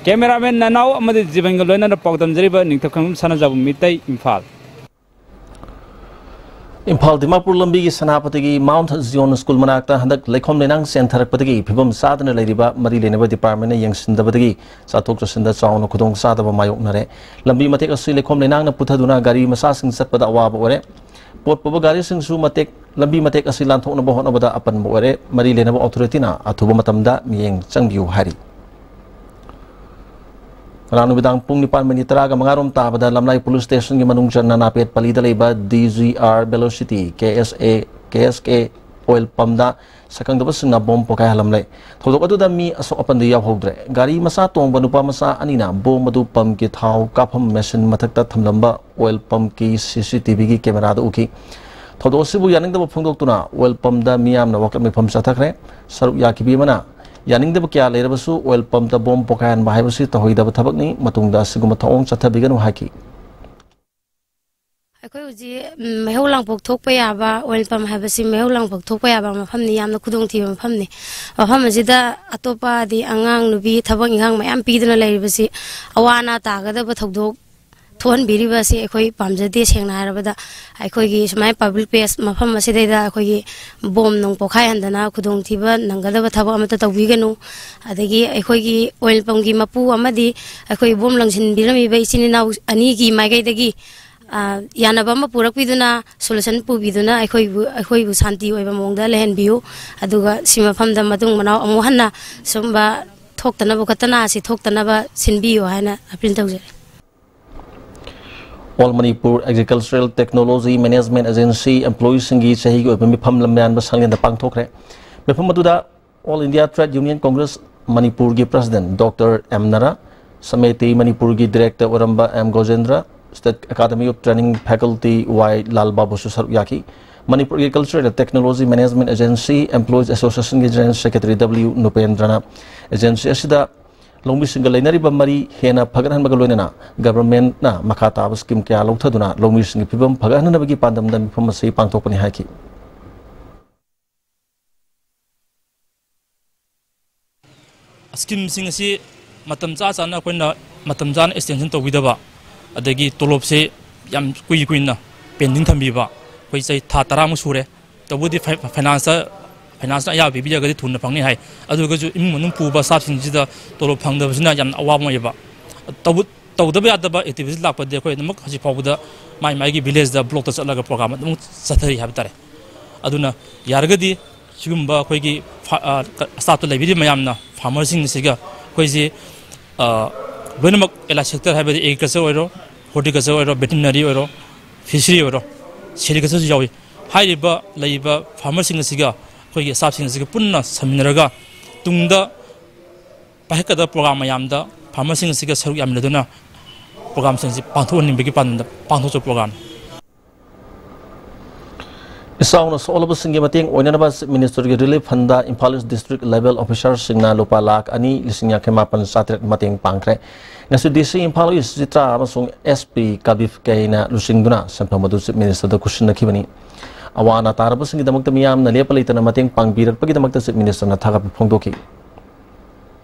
ꯀꯦꯃꯦꯔꯥꯃꯦꯟ ꯅꯅꯥꯎ ꯑꯃꯗꯤ ꯖꯤꯕꯟꯒ ꯂꯣꯏꯅꯅ ꯄꯥꯎꯗꯝꯖꯔꯤꯕ ꯅꯤꯡꯊꯧꯈꯪꯕꯝ ꯁꯅꯥꯖꯥꯎꯕ ꯃꯤꯇꯩ, ꯏꯝꯐꯥꯜ꯫ ꯏꯝꯐꯥꯜ ꯗꯤꯃꯥꯄꯨꯔ ꯂꯝꯕꯤꯒꯤ ꯁꯅꯥꯄꯇꯤꯒꯤ ꯃꯥꯎꯟꯠ ꯖꯤꯌꯣꯟ ꯁ꯭ꯀꯨꯜ ꯃꯅꯥꯛꯇ ꯍꯟꯗꯛ ꯂꯩꯈꯣꯝ ꯂꯩꯅꯥꯡ ꯆꯦꯟꯊꯔꯛꯄꯗꯒꯤ ꯐꯤꯕꯝ ꯆꯥꯗꯅ ꯂꯩꯔꯤꯕ ꯃꯔꯤ ꯂꯩꯅꯕ ꯗꯤꯄꯥꯔꯠꯃꯦꯟꯅ ꯌꯦꯡꯁꯤꯟꯗꯕꯗꯒꯤ ꯆꯠꯊꯣꯛ ꯆꯠꯁꯤꯟꯗ ꯆꯥꯎꯅ ꯈꯨꯗꯣꯡꯆꯥꯗꯕ ꯃꯥꯌꯣꯛꯅꯔꯦ꯫ ꯂꯝꯕꯤ ꯃꯇꯦꯛ ꯑꯁꯤ ꯂꯩꯈꯣꯝ ꯂꯩꯅꯥꯡꯅ ꯄꯨꯊꯗꯨꯅ ꯒꯥꯔꯤ ꯃꯆꯥꯁꯤꯡ ꯆꯠꯄꯗ ꯑꯋꯥꯕ ꯑꯣꯏꯔꯦ꯫ ꯄꯣꯠ ꯄꯨꯕ ꯒꯥꯔꯤꯁꯤꯡꯁꯨ ꯃꯇꯦꯛ, ꯂꯝꯕꯤ ꯃꯇꯦꯛ ꯑꯁꯤ ꯂꯥꯟꯊꯣꯛꯅꯕ ꯍꯣꯠꯅꯕꯗ ꯑꯄꯟꯕ ꯑꯣꯏꯔꯦ꯫ ꯃꯔꯤ ꯂꯩꯅꯕ ꯑꯣꯊꯣꯔꯤꯇꯤꯅ ꯑꯊꯨꯕ ꯃꯇꯝꯗ ꯃꯤꯠꯌꯦꯡ ꯆꯪꯕꯤꯌꯨ ꯍꯥꯏꯔꯤ꯫ ꯉꯔꯥꯡ ꯅꯨꯃꯤꯗꯥꯡ ꯄꯨꯡ ꯅꯤꯄꯥꯟ ꯃꯤꯅꯤꯠ ꯇꯔꯥꯒ ꯃꯉꯥ ꯔꯣꯝ ꯇꯥꯕꯗ ꯂꯝꯂꯥꯏ ꯄꯨꯂꯤꯁ ꯁ꯭ꯇꯦꯁꯟꯒꯤ ꯃꯅꯨꯡ ꯆꯟꯅ ꯅꯥꯄꯦꯠ ꯄꯂꯤꯗ ꯂꯩꯕ ꯗꯤ ꯖꯤ ꯑꯥꯔ ꯚꯦꯂꯣꯁꯤꯇꯤ, ꯀꯦ ꯑꯦꯁ ꯑꯦ, ꯀꯦ ꯑꯦꯁ ꯀꯦ ꯑꯣꯏꯜ ꯄꯝꯗ ꯁꯛꯈꯪꯗꯕꯁꯤꯡꯅ ꯕꯣꯝ ꯄꯣꯈꯥꯏꯍꯜꯂꯝꯂꯦ꯫ ꯊꯧꯗꯣꯛ ꯑꯗꯨꯗ ꯃꯤ ꯑꯁꯣꯛ ꯑꯄꯟꯗꯤ ꯌꯥꯎꯍꯧꯗ꯭ꯔꯦ꯫ ꯒꯥꯔꯤ ꯃꯆꯥ ꯇꯣꯡꯕ ꯅꯨꯄꯥ ꯃꯆꯥ ꯑꯅꯤꯅ ꯕꯣꯝ ꯑꯗꯨ ꯄꯝꯒꯤ ꯊꯥꯎ ꯀꯥꯞꯐꯝ ꯃꯦꯁꯤꯟ ꯃꯊꯛꯇ ꯊꯝꯂꯝꯕ ꯑꯣꯏꯜ ꯄꯝꯞꯀꯤ ꯁꯤ ꯁꯤ ꯇꯤ ꯚꯤꯒꯤ ꯀꯦꯃꯦꯔꯥꯗ ꯎꯈꯤ꯫ ꯊꯧꯗꯣꯛ ꯑꯁꯤꯕꯨ ꯌꯥꯅꯤꯡꯗꯕ ꯐꯣꯡꯗꯣꯛꯇꯨꯅ ꯑꯣꯏꯜ ꯄꯝꯞꯇ ꯃꯤꯌꯥꯝꯅ ꯋꯥꯀꯠ ꯃꯤꯐꯝ ꯆꯠꯊꯈ꯭ꯔꯦ꯫ ꯁꯔꯨꯛ ꯌꯥꯈꯤꯕꯤ ꯑꯃꯅ ꯌꯥꯅꯤꯡꯗꯕ ꯀꯌꯥ ꯂꯩꯔꯕꯁꯨ ꯑꯣꯏꯜ ꯄꯝꯞꯇ ꯕꯣꯝ ꯄꯣꯈꯥꯏꯍꯟꯕ ꯍꯥꯏꯕꯁꯤ ꯇꯧꯍꯩꯗꯕ ꯊꯕꯛꯅꯤ, ꯃꯇꯨꯡꯗ ꯑꯁꯤꯒꯨꯝꯕ ꯊꯧꯑꯣꯡ ꯆꯠꯊꯕꯤꯒꯅꯨ ꯍꯥꯏꯈꯤ꯫ ꯑꯩꯈꯣꯏ ꯍꯧꯖꯤꯛ, ꯎꯝ, ꯃꯩꯍꯧ ꯂꯥꯡꯄꯣꯛ ꯊꯣꯛꯄ ꯌꯥꯕ, ꯑꯣꯏꯜ ꯄꯝꯞ ꯍꯥꯏꯕꯁꯤ ꯃꯩꯍꯧ ꯂꯥꯡꯄꯣꯛ ꯊꯣꯛꯄ ꯌꯥꯕ ꯃꯐꯝꯅꯤ, ꯌꯥꯝꯅ ꯈꯨꯗꯣꯡꯊꯤꯕ ꯃꯐꯝꯅꯤ꯫ ꯃꯐꯝ ꯑꯁꯤꯗ ꯑꯇꯣꯞꯄ, ꯍꯥꯏꯗꯤ ꯑꯉꯥꯡ ꯅꯨꯄꯤ ꯊꯕꯛ ꯏꯪꯈꯥꯡ ꯃꯌꯥꯝ ꯄꯤꯗꯨꯅ ꯂꯩꯔꯤꯕꯁꯤ, ꯑꯋꯥ ꯑꯅꯥ ꯇꯥꯒꯗꯕ ꯊꯧꯗꯣꯛ ꯊꯣꯛꯍꯟꯕꯤꯔꯤꯕ ꯑꯁꯤ ꯑꯩꯈꯣꯏ ꯄꯥꯝꯖꯗꯦ꯫ ꯁꯦꯡꯅ ꯍꯥꯏꯔꯕꯗ, ꯑꯩꯈꯣꯏꯒꯤ ꯁꯨꯃꯥꯏꯅ ꯄꯕ꯭ꯂꯤꯛ ꯄ꯭ꯂꯦꯁ ꯃꯐꯝ ꯑꯁꯤꯗꯩꯗ ꯑꯩꯈꯣꯏꯒꯤ ꯕꯣꯝ ꯅꯨꯡ ꯄꯣꯈꯥꯏꯍꯟꯗꯅ ꯈꯨꯗꯣꯡꯊꯤꯕ ꯅꯪꯒꯗꯕ ꯊꯕꯛ ꯑꯃꯠꯇ ꯇꯧꯕꯤꯒꯅꯨ꯫ ꯑꯗꯒꯤ ꯑꯩꯈꯣꯏꯒꯤ ꯑꯣꯏꯜ ꯄꯝꯒꯤ ꯃꯄꯨ ꯑꯃꯗꯤ ꯑꯩꯈꯣꯏ ꯕꯣꯝ ꯂꯪꯁꯤꯟꯕꯤꯔꯝꯃꯤꯕ ꯏꯆꯤꯟ ꯏꯅꯥꯎ ꯑꯅꯤꯒꯤ ꯃꯥꯏꯀꯩꯗꯒꯤ, ꯑ, ꯌꯥꯅꯕ ꯑꯃ ꯄꯨꯔꯛꯄꯤꯗꯨꯅ, ꯁꯣꯂꯨꯁꯟ ꯄꯨꯕꯤꯗꯨꯅ ꯑꯩꯈꯣꯏꯕꯨ, ꯑꯩꯈꯣꯏꯕꯨ ꯁꯥꯟꯇꯤ ꯑꯣꯏꯕ ꯃꯑꯣꯡꯗ ꯂꯩꯍꯟꯕꯤꯌꯨ꯫ ꯑꯗꯨꯒ ꯁꯤ ꯃꯐꯝꯗ ꯃꯇꯨꯡ ꯃꯅꯥꯎ ꯑꯃꯨꯛ ꯍꯟꯅ ꯁꯨꯝꯕ ꯊꯣꯛꯇꯅꯕ ꯈꯣꯠꯇꯅ ꯑꯁꯤ ꯊꯣꯛꯇꯅꯕ ꯁꯤꯟꯕꯤꯌꯨ ꯍꯥꯏꯅ ꯑꯄꯤꯜ ꯇꯧꯖꯔꯤ꯫ All Manipur Agricultural Technology Management Agency employees ꯁꯤꯡꯒꯤ ꯆꯍꯤꯒꯤ ꯑꯣꯏꯕ ꯃꯤꯐꯝ ꯂꯝꯌꯥꯟꯕ ꯁꯪꯂꯦꯟꯗ ꯄꯥꯡꯊꯣꯛꯈ꯭ꯔꯦ꯫ ꯃꯤꯐꯝ ꯑꯗꯨꯗ All India Trade Union Congress ꯃꯅꯤꯄꯨꯔꯒꯤ president ꯗꯣꯛꯇꯔ ꯑꯦꯝ ꯅꯔꯥ, ꯁꯃꯦꯇꯤ ꯃꯅꯤꯄꯨꯔꯒꯤ director ꯑꯣꯏꯔꯝꯕ M Gojendra, State Academy of Training faculty Y ꯂꯥꯜꯕꯥꯕꯨꯁꯨ ꯁꯔꯨꯛ ꯌꯥꯈꯤ꯫ Manipur Agricultural Technology Management Agency Employees Association ꯒꯤ general secretary ꯗꯕ꯭ꯂꯤꯎ ꯅꯨꯄꯦꯟꯗ꯭ꯔꯅ agency ꯑꯁꯤꯗ ꯂꯧꯃꯤꯁꯤꯡꯒ ꯂꯩꯅꯔꯤꯕ ꯃꯔꯤ ꯍꯦꯟꯅ ꯐꯒꯠꯍꯟꯕꯒ ꯂꯣꯏꯅꯅ government ꯅ ꯃꯈꯥ ꯇꯥꯕ scheme ꯀꯌꯥ ꯂꯧꯊꯗꯨꯅ ꯂꯧꯃꯤꯁꯤꯡꯒꯤ ꯐꯤꯕꯝ ꯐꯒꯠꯍꯟꯅꯕꯒꯤ ꯄꯥꯟꯗꯝꯗ ꯃꯤꯐꯝ ꯑꯁꯤ ꯄꯥꯡꯊꯣꯛꯄꯅꯤ ꯍꯥꯏꯈꯤ꯫ Scheme ꯁꯤꯡ ꯑꯁꯤ ꯃꯇꯝ ꯆꯥ ꯆꯥꯅ ꯑꯩꯈꯣꯏꯅ ꯃꯇꯝ ꯆꯥꯅ ꯑꯦꯛꯁꯇꯦꯟꯁꯟ ꯇꯧꯕꯤꯗꯕ, ꯑꯗꯒꯤ ꯇꯣꯂꯣꯞꯁꯦ ꯌꯥꯝ ꯀꯨꯏ ꯀꯨꯏꯅ ꯄꯦꯟꯗꯤꯡ ꯊꯝꯕꯤꯕ, ꯑꯩꯈꯣꯏ ꯆꯍꯤ ꯊꯥ ꯇꯔꯥꯃꯨꯛ ꯁꯨꯔꯦ꯫ ꯇꯧꯕꯗꯤ ꯐꯥꯏ-, ꯐꯥꯏꯅꯥꯟꯁꯇ, ꯐꯥꯏꯅꯥꯟꯁꯅ ꯑꯌꯥꯕ ꯄꯤꯕꯤꯔꯒꯗꯤ ꯊꯨꯅ ꯐꯪꯅꯤ ꯍꯥꯏ꯫ ꯑꯗꯨ ꯑꯣꯏꯔꯒꯁꯨ ꯏꯃꯨꯡ ꯃꯅꯨꯡ ꯄꯨꯕ ꯁ꯭ꯇꯥꯐꯁꯤꯡꯁꯤꯗ ꯇꯣꯂꯣꯞ ꯐꯪꯗꯕꯁꯤꯅ ꯌꯥꯝꯅ ꯑꯋꯥꯕ ꯑꯃ ꯑꯣꯏꯌꯦꯕ꯫ ꯇꯧꯕ-, ꯇꯧꯗꯕ ꯌꯥꯗꯕ ꯑꯦꯛꯇꯤꯚꯤꯇꯤꯁ ꯂꯥꯛꯄꯗꯤ ꯑꯩꯈꯣꯏ ꯑꯗꯨꯃꯛ ꯍꯧꯖꯤꯛ ꯐꯥꯎꯕꯗ ꯃꯥꯏ ꯃꯥꯏꯒꯤ ꯚꯤꯂꯦꯖꯇ, ꯕ꯭ꯂꯣꯛꯇ ꯆꯠꯂꯒ ꯄ꯭ꯔꯣꯒ꯭ꯔꯥꯝ ꯑꯗꯨꯝ ꯆꯠꯊꯔꯤ ꯍꯥꯏꯕ ꯇꯥꯔꯦ꯫ ꯑꯗꯨꯅ ꯌꯥꯔꯒꯗꯤ ꯁꯤꯒꯨꯝꯕ ꯑꯩꯈꯣꯏꯒꯤ ꯐꯥ-, ꯑ, ꯀ-, ꯁ꯭ꯇꯥꯐꯇ ꯂꯩꯕꯤꯔꯤꯕ ꯃꯌꯥꯝꯅ ꯐꯥꯔꯃꯔꯁꯤꯡ ꯑꯁꯤꯒ ꯑꯩꯈꯣꯏꯁꯤ, ꯑ, ꯂꯣꯏꯅꯃꯛ ꯑꯦꯂꯥꯏ ꯁꯦꯛꯇꯔ, ꯍꯥꯏꯕꯗꯤ ꯑꯦꯒ꯭ꯔꯤꯀꯜꯆꯔ ꯑꯣꯏꯔꯣ, ꯍꯣꯔꯇꯤꯀꯜꯆꯔ ꯑꯣꯏꯔꯣ, ꯚꯦꯇꯤꯅꯔꯤ ꯑꯣꯏꯔꯣ, ꯐꯤꯁꯔꯤ ꯑꯣꯏꯔꯣ, ꯁꯦꯔꯤꯀꯜꯆꯔꯁꯨ ꯌꯥꯎꯏ꯫ ꯍꯥꯏꯔꯤꯕ ꯂꯩꯔꯤꯕ ꯐꯥꯔꯃꯔꯁꯤꯡ ꯑꯁꯤꯒ ꯑꯩꯈꯣꯏꯒꯤ ꯁ꯭ꯇꯥꯐꯁꯤꯡ ꯑꯁꯤꯒ ꯄꯨꯟꯅ ꯁꯝꯃꯤꯟꯅꯔꯒ ꯇꯨꯡꯗ ꯄꯥꯏꯈꯠꯀꯗꯕ ꯄ꯭ꯔꯣꯒ꯭ꯔꯥꯝ ꯃꯌꯥꯝꯗ ꯐꯥꯔꯃꯔꯁꯤꯡ ꯑꯁꯤꯒ ꯁꯔꯨꯛ ꯌꯥꯃꯤꯟꯅꯗꯨꯅ ꯄ꯭ꯔꯣꯒ꯭ꯔꯥꯝꯁꯤꯡ ꯑꯁꯤ ꯄꯥꯡꯊꯣꯛꯍꯟꯅꯤꯡꯕꯒꯤ ꯄꯥꯟꯗꯝꯗ ꯄꯥꯡꯊꯣꯛꯆꯕ ꯄ꯭ꯔꯣꯒ꯭ꯔꯥꯝꯅꯤ꯫ ꯏꯆꯥꯎꯅ ꯁꯣꯛꯍꯜꯂꯕꯁꯤꯡꯒꯤ ꯃꯇꯦꯡ ꯑꯣꯏꯅꯅꯕ ꯆꯤꯐ ꯃꯤꯅꯤꯁꯇꯔꯒꯤ ꯔꯤꯂꯤꯐ ꯐꯟꯗ ꯏꯝꯐꯥꯜ ꯏꯁ ꯗꯤꯁꯇ꯭ꯔꯤꯛ ꯂꯦꯚꯦꯜ ꯑꯣꯐꯤꯁꯥꯔꯁꯤꯡꯅ ꯂꯨꯄꯥ ꯂꯥꯈ ꯑꯅꯤ ꯂꯤꯁꯤꯡ ꯌꯥꯡꯈꯩ ꯃꯥꯄꯟ ꯆꯥꯇ꯭ꯔꯦꯠ ꯃꯇꯦꯡ ꯄꯥꯡꯈ꯭ꯔꯦ꯫ ꯉꯁꯤ ꯗꯤ ꯁꯤ ꯏꯝꯐꯥꯜ ꯏꯁ ꯆꯤꯇ꯭ꯔꯥ ꯑꯃꯁꯨꯡ ꯑꯦꯁ ꯄꯤ ꯀꯕꯤꯐ ꯀꯦꯅ ꯂꯨꯆꯤꯡꯗꯨꯅ ꯁꯦꯟꯐꯝ ꯑꯗꯨ ꯆꯤꯐ ꯃꯤꯅꯤꯁꯇꯔꯗ ꯈꯨꯠꯁꯤꯟꯅꯈꯤꯕꯅꯤ꯫ ꯑꯋꯥ ꯑꯅꯥ ꯇꯥꯔꯕꯁꯤꯡꯒꯤꯗꯃꯛꯇ ꯃꯤꯌꯥꯝꯅ ꯂꯦꯞꯄ ꯂꯩꯇꯅ ꯃꯇꯦꯡ ꯄꯥꯡꯕꯤꯔꯛꯄꯒꯤꯗꯃꯛꯇ ꯆꯤꯐ ꯃꯤꯅꯤꯁꯇꯔꯅ ꯊꯥꯒꯠꯄ ꯐꯣꯡꯗꯣꯛꯈꯤ꯫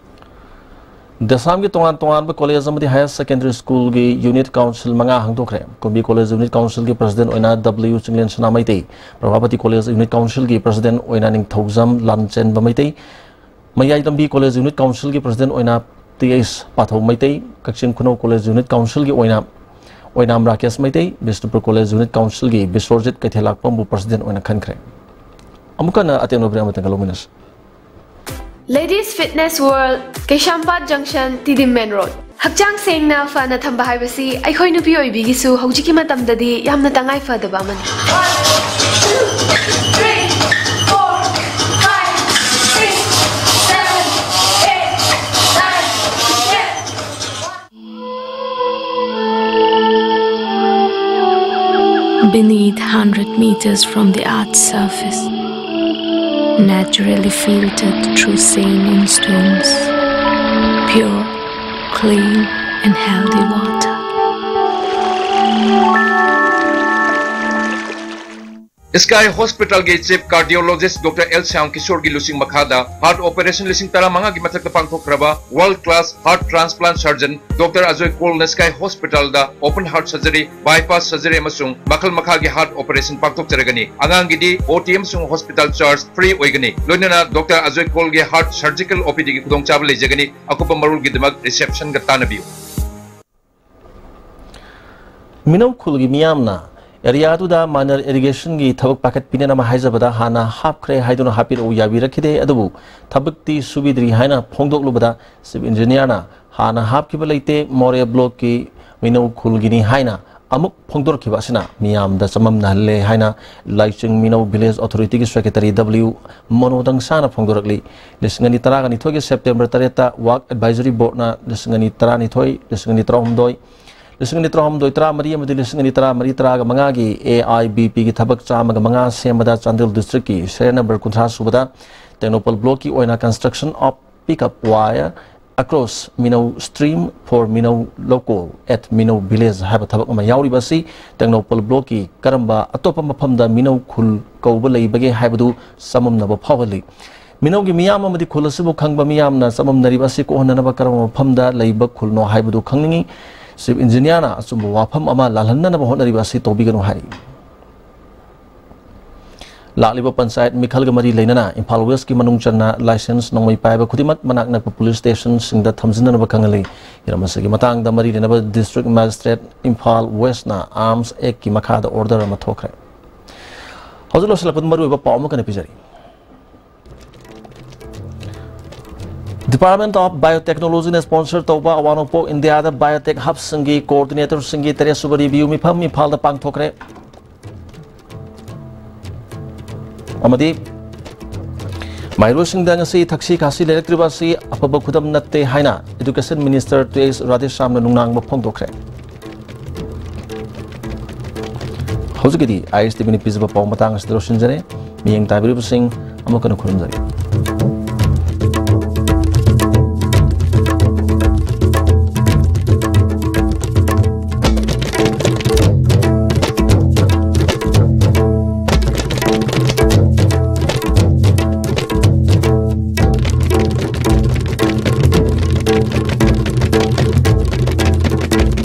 ꯗꯦꯁꯥꯝꯒꯤ ꯇꯣꯉꯥꯟ ꯇꯣꯉꯥꯟꯕ ꯀꯣꯂꯦꯖ ꯑꯃꯗꯤ ꯍꯥꯌꯔ ꯁꯦꯀꯦꯟꯗꯔꯤ ꯁ꯭ꯀꯨꯜꯒꯤ ꯌꯨꯅꯤꯠ ꯀꯥꯎꯟꯁꯤꯜ ꯃꯉꯥ ꯍꯥꯡꯗꯣꯛꯈ꯭ꯔꯦ꯫ ꯀꯨꯝꯕꯤ ꯀꯣꯂꯦꯖ ꯌꯨꯅꯤꯠ ꯀꯥꯎꯟꯁꯤꯜꯒꯤ ꯄ꯭ꯔꯁꯤꯗꯦꯟ ꯑꯣꯏꯅ ꯗꯕ꯭ꯂꯤꯌꯨ ꯆꯤꯡꯂꯦꯟ ꯁꯅꯥ ꯃꯩꯇꯩ, ꯄ꯭ꯔꯚꯥꯄꯇꯤ ꯀꯣꯂꯦꯖ ꯌꯨꯅꯤꯠ ꯀꯥꯎꯟꯁꯤꯜꯒꯤ ꯄ꯭ꯔꯁꯤꯗꯦꯟ ꯑꯣꯏꯅ ꯅꯤꯡꯊꯧꯖꯝ ꯂꯥꯟꯆꯦꯟꯕ ꯃꯩꯇꯩ, ꯃꯌꯥꯏ ꯂꯝꯕꯤ ꯀꯣꯂꯦꯖ ꯌꯨꯅꯤꯠ ꯀꯥꯎꯟꯁꯤꯜꯒꯤ ꯄ꯭ꯔꯁꯤꯗꯦꯟ ꯑꯣꯏꯅ ꯇꯤ ꯑꯩꯆ ꯄꯥꯊꯧ ꯃꯩꯇꯩ, ꯀꯛꯆꯤꯡ ꯈꯨꯅꯧ ꯀꯣꯂꯦꯖ ꯌꯨꯅꯤꯠ ꯀꯥꯎꯟꯁꯤꯜꯒꯤ ꯑꯣꯏꯅ ꯑꯣꯏꯅꯥꯝ ꯔꯥꯀꯦꯁ ꯃꯩꯇꯩ, ꯕꯤꯁꯅꯨꯄꯨꯔ ꯀꯣꯂꯦꯖ ꯌꯨꯅꯤꯠ ꯀꯥꯎꯟꯁꯤꯜꯒꯤ ꯕꯤꯁ꯭ꯋꯔꯖꯤꯠ ꯀꯩꯊꯦꯜꯂꯥꯛꯄꯝꯕꯨ ꯄ꯭ꯔꯁꯤꯗꯦꯟ ꯑꯣꯏꯅ ꯈꯟꯈ꯭ꯔꯦ꯫ ꯑꯃꯨꯛꯀ ꯍꯟꯅ ꯑꯇꯦꯟꯕ ꯕ꯭ꯔꯦꯛ ꯑꯃꯇꯪꯒ ꯂꯧꯃꯤꯟꯅꯁꯤ꯫ Ladies Fitness World, ꯀꯩꯁꯥꯝꯄꯥꯠ ꯖꯪꯁꯟ, ꯇꯤꯗꯤꯝ ꯃꯦꯟ ꯔꯣꯗ꯫ ꯍꯛꯆꯥꯡ ꯁꯦꯡꯅ ꯐꯅ ꯊꯝꯕ ꯍꯥꯏꯕꯁꯤ ꯑꯩꯈꯣꯏ ꯅꯨꯄꯤ ꯑꯣꯏꯕꯤꯒꯤꯁꯨ ꯍꯧꯖꯤꯛꯀꯤ ꯃꯇꯝꯗꯗꯤ ꯌꯥꯝꯅ ꯇꯉꯥꯏ ꯐꯗꯕ ꯑꯃꯅꯤ꯫ Beneath, hundred meters from the earth's surface, naturally filtered through saline stones, pure, clean, and healthy water. Sky Hospitalꯒꯤ Chief Cardiologist Doctor L Shyam Kishorꯒꯤ ꯂꯨꯆꯤꯡ ꯃꯈꯥꯗ heart operation ꯂꯤꯁꯤꯡ ꯇꯔꯥꯃꯉꯥꯒꯤ ꯃꯊꯛꯇ ꯄꯥꯡꯊꯣꯛꯈ꯭ꯔꯕ world class heart transplant surgeon Doctor Ajay Kaulꯅ Sky Hospitalꯗ open heart surgery, bypass surgery ꯑꯃꯁꯨꯡ ꯃꯈꯜ ꯃꯈꯥꯒꯤ heart operation ꯄꯥꯡꯊꯣꯛꯆꯔꯒꯅꯤ꯫ ꯑꯉꯥꯡꯒꯤꯗꯤ O T ꯑꯃꯁꯨꯡ hospital charge free ꯑꯣꯏꯒꯅꯤ꯫ ꯂꯣꯏꯅꯅ Doctor Ajay Kaulꯒꯤ heart surgical O P Dꯒꯤ ꯈꯨꯗꯣꯡꯆꯥꯕ ꯂꯩꯖꯒꯅꯤ꯫ ꯑꯀꯨꯞꯄ ꯃꯔꯣꯜꯒꯤꯗꯃꯛ receptionꯒ ꯇꯥꯟꯅꯕꯤꯌꯨ꯫ ꯃꯤꯅꯧ ꯈꯨꯜꯒꯤ ꯃꯤꯌꯥꯝꯅ ꯑꯦꯔꯤꯌꯥꯗꯨꯗ minor irrigationꯒꯤ ꯊꯕꯛ ꯄꯥꯏꯈꯠꯄꯤꯅꯅꯕ ꯍꯥꯏꯖꯕꯗ ꯍꯥꯟꯅ ꯍꯥꯞꯈ꯭ꯔꯦ ꯍꯥꯏꯗꯨꯅ ꯍꯥꯞꯄꯤꯔꯛꯎ ꯌꯥꯕꯤꯔꯛꯈꯤꯗꯦ, ꯑꯗꯨꯕꯨ ꯊꯕꯛꯇꯤ ꯁꯨꯕꯤꯗ꯭ꯔꯤ ꯍꯥꯏꯅ ꯐꯣꯡꯗꯣꯛꯂꯨꯕꯗ Chief Engineerꯅ ꯍꯥꯟꯅ ꯍꯥꯞꯈꯤꯕ ꯂꯩꯇꯦ, ꯃꯣꯔꯦ blockꯀꯤ ꯃꯤꯅꯧ ꯈꯨꯜꯒꯤꯅꯤ ꯍꯥꯏꯅ ꯑꯃꯨꯛ ꯐꯣꯡꯗꯣꯔꯛꯈꯤꯕ ꯑꯁꯤꯅ ꯃꯤꯌꯥꯝꯗ ꯆꯃꯝꯅꯍꯜꯂꯦ ꯍꯥꯏꯅ ꯂꯥꯏꯆꯤꯡ ꯃꯤꯅꯧ village authorityꯒꯤ secretary W ꯃꯅꯣ ꯗꯪꯁꯥꯅ ꯐꯣꯡꯗꯣꯔꯛꯂꯤ꯫ ꯂꯤꯁꯤꯡ ꯑꯅꯤ ꯇꯔꯥꯒ ꯅꯤꯊꯣꯏꯒꯤ September ꯇꯔꯦꯠꯇ Work Advisory Boardꯅ ꯂꯤꯁꯤꯡ ꯑꯅꯤ ꯇꯔꯥꯅꯤꯊꯣꯏ, ꯂꯤꯁꯤꯡ ꯑꯅꯤ ꯇꯔꯥꯍꯨꯝꯗꯣꯏ, ꯂꯤꯁꯤꯡ ꯑꯅꯤ ꯇꯔꯥꯍꯨꯝꯗꯣꯏ ꯇꯔꯥꯃꯔꯤ ꯑꯃꯗꯤ ꯂꯤꯁꯤꯡ ꯑꯅꯤ ꯇꯔꯥꯃꯔꯤ ꯇꯔꯥꯒ ꯃꯉꯥꯒꯤ A I B Pꯒꯤ ꯊꯕꯛ ꯆꯥꯝꯃꯒ ꯃꯉꯥ ꯁꯦꯝꯕꯗ ꯆꯥꯟꯗꯦꯜ districtꯀꯤ serial number ꯀꯨꯟꯊ꯭ꯔꯥ ꯁꯨꯕꯗ ꯇꯦꯡꯅꯧꯄꯜ blockꯀꯤ ꯑꯣꯏꯅ construction of pickup wire across Minao stream for Minao local at Minao village ꯍꯥꯏꯕ ꯊꯕꯛ ꯑꯃ ꯌꯥꯎꯔꯤꯕ ꯑꯁꯤ ꯇꯦꯡꯅꯧꯄꯜ blockꯀꯤ ꯀꯔꯝꯕ ꯑꯇꯣꯞꯄ ꯃꯐꯝꯗ ꯃꯤꯅꯧ ꯈꯨꯜ ꯀꯧꯕ ꯂꯩꯕꯒꯦ ꯍꯥꯏꯕꯗꯨ ꯆꯃꯝꯅꯕ ꯐꯥꯎꯍꯜꯂꯤ꯫ ꯃꯤꯅꯧꯒꯤ ꯃꯤꯌꯥꯝ ꯑꯃꯗꯤ ꯈꯨꯜ ꯑꯁꯤꯕꯨ ꯈꯪꯕ ꯃꯤꯌꯥꯝꯅ ꯆꯃꯝꯅꯔꯤꯕ ꯑꯁꯤ ꯀꯣꯛꯍꯟꯅꯅꯕ ꯀꯔꯝꯕ ꯃꯐꯝꯗ ꯂꯩꯕ ꯈꯨꯜꯅꯣ ꯍꯥꯏꯕꯗꯨ ꯈꯪꯅꯤꯡꯏ꯫ Chief Engineerꯅ ꯑꯆꯨꯝꯕ ꯋꯥꯐꯝ ꯑꯃ ꯂꯥꯜꯍꯟꯅꯅꯕ ꯍꯣꯠꯅꯔꯤꯕ ꯑꯁꯤ ꯇꯧꯕꯤꯒꯅꯨ ꯍꯥꯏ꯫ ꯂꯥꯛꯂꯤꯕ ꯄꯟꯆꯥꯌꯠ ꯃꯤꯈꯜꯒ ꯃꯔꯤ ꯂꯩꯅꯅ ꯏꯝꯐꯥꯜ Westꯀꯤ ꯃꯅꯨꯡ ꯆꯟꯅ license ꯅꯣꯡꯃꯩ ꯄꯥꯏꯕ ꯈꯨꯗꯤꯡꯃꯛ ꯃꯅꯥꯛ ꯅꯛꯄ police stationꯁꯤꯡꯗ ꯊꯝꯖꯤꯟꯅꯅꯕ ꯈꯪꯍꯜꯂꯤ꯫ ꯍꯤꯔꯝ ꯑꯁꯤꯒꯤ ꯃꯇꯥꯡꯗ ꯃꯔꯤ ꯂꯩꯅꯕ district magistrate ꯏꯝꯐꯥꯜ Westꯅ Arms Actꯀꯤ ꯃꯈꯥꯗ order ꯑꯃ ꯊꯣꯛꯈ꯭ꯔꯦ꯫ ꯍꯧꯖꯤꯛ ꯂꯣꯏꯁꯤꯜꯂꯛꯄꯗ ꯃꯔꯨꯑꯣꯏꯕ ꯄꯥꯎ ꯑꯃ ꯀꯟꯅ ꯄꯤꯖꯔꯤ꯫ Department of Biotechnologyꯅ sponsor ꯇꯧꯕ ꯑꯋꯥꯡ ꯅꯣꯡꯄꯣꯛ ꯏꯟꯗꯤꯌꯥꯗ biotech hubꯁꯤꯡꯒꯤ coordinatorꯁꯤꯡꯒꯤ ꯇꯔꯦꯠꯁꯨꯕ review ꯃꯤꯐꯝ ꯏꯝꯐꯥꯜꯗ ꯄꯥꯡꯊꯣꯛꯈ꯭ꯔꯦ꯫ ꯑꯃꯗꯤ ꯃꯍꯩꯔꯣꯏꯁꯤꯡꯗ ꯉꯁꯤ ꯊꯛꯁꯤ ꯈꯥꯁꯤ ꯂꯩꯔꯛꯇ꯭ꯔꯤꯕ ꯑꯁꯤ ꯑꯐꯕ ꯈꯨꯗꯝ ꯅꯠꯇꯦ ꯍꯥꯏꯅ Education Minister ꯇꯨ ꯑꯦꯁ ꯔꯥꯙꯦꯁ꯭ꯌꯥꯝꯅ ꯅꯨꯡꯅꯥꯡꯕ ꯐꯣꯡꯗꯣꯛꯈ꯭ꯔꯦ꯫ ꯍꯧꯖꯤꯛꯀꯤꯗꯤ ISTVꯅ ꯄꯤꯖꯕ ꯄꯥꯎ ꯃꯇꯥꯡ ꯑꯁꯤꯗ ꯂꯣꯏꯁꯤꯟꯖꯔꯦ꯫ ꯃꯤꯠꯌꯦꯡ ꯇꯥꯕꯤꯔꯤꯕꯁꯤꯡ ꯑꯃꯨꯛ ꯍꯟꯅ ꯈꯨꯔꯨꯝꯖꯔꯤ꯫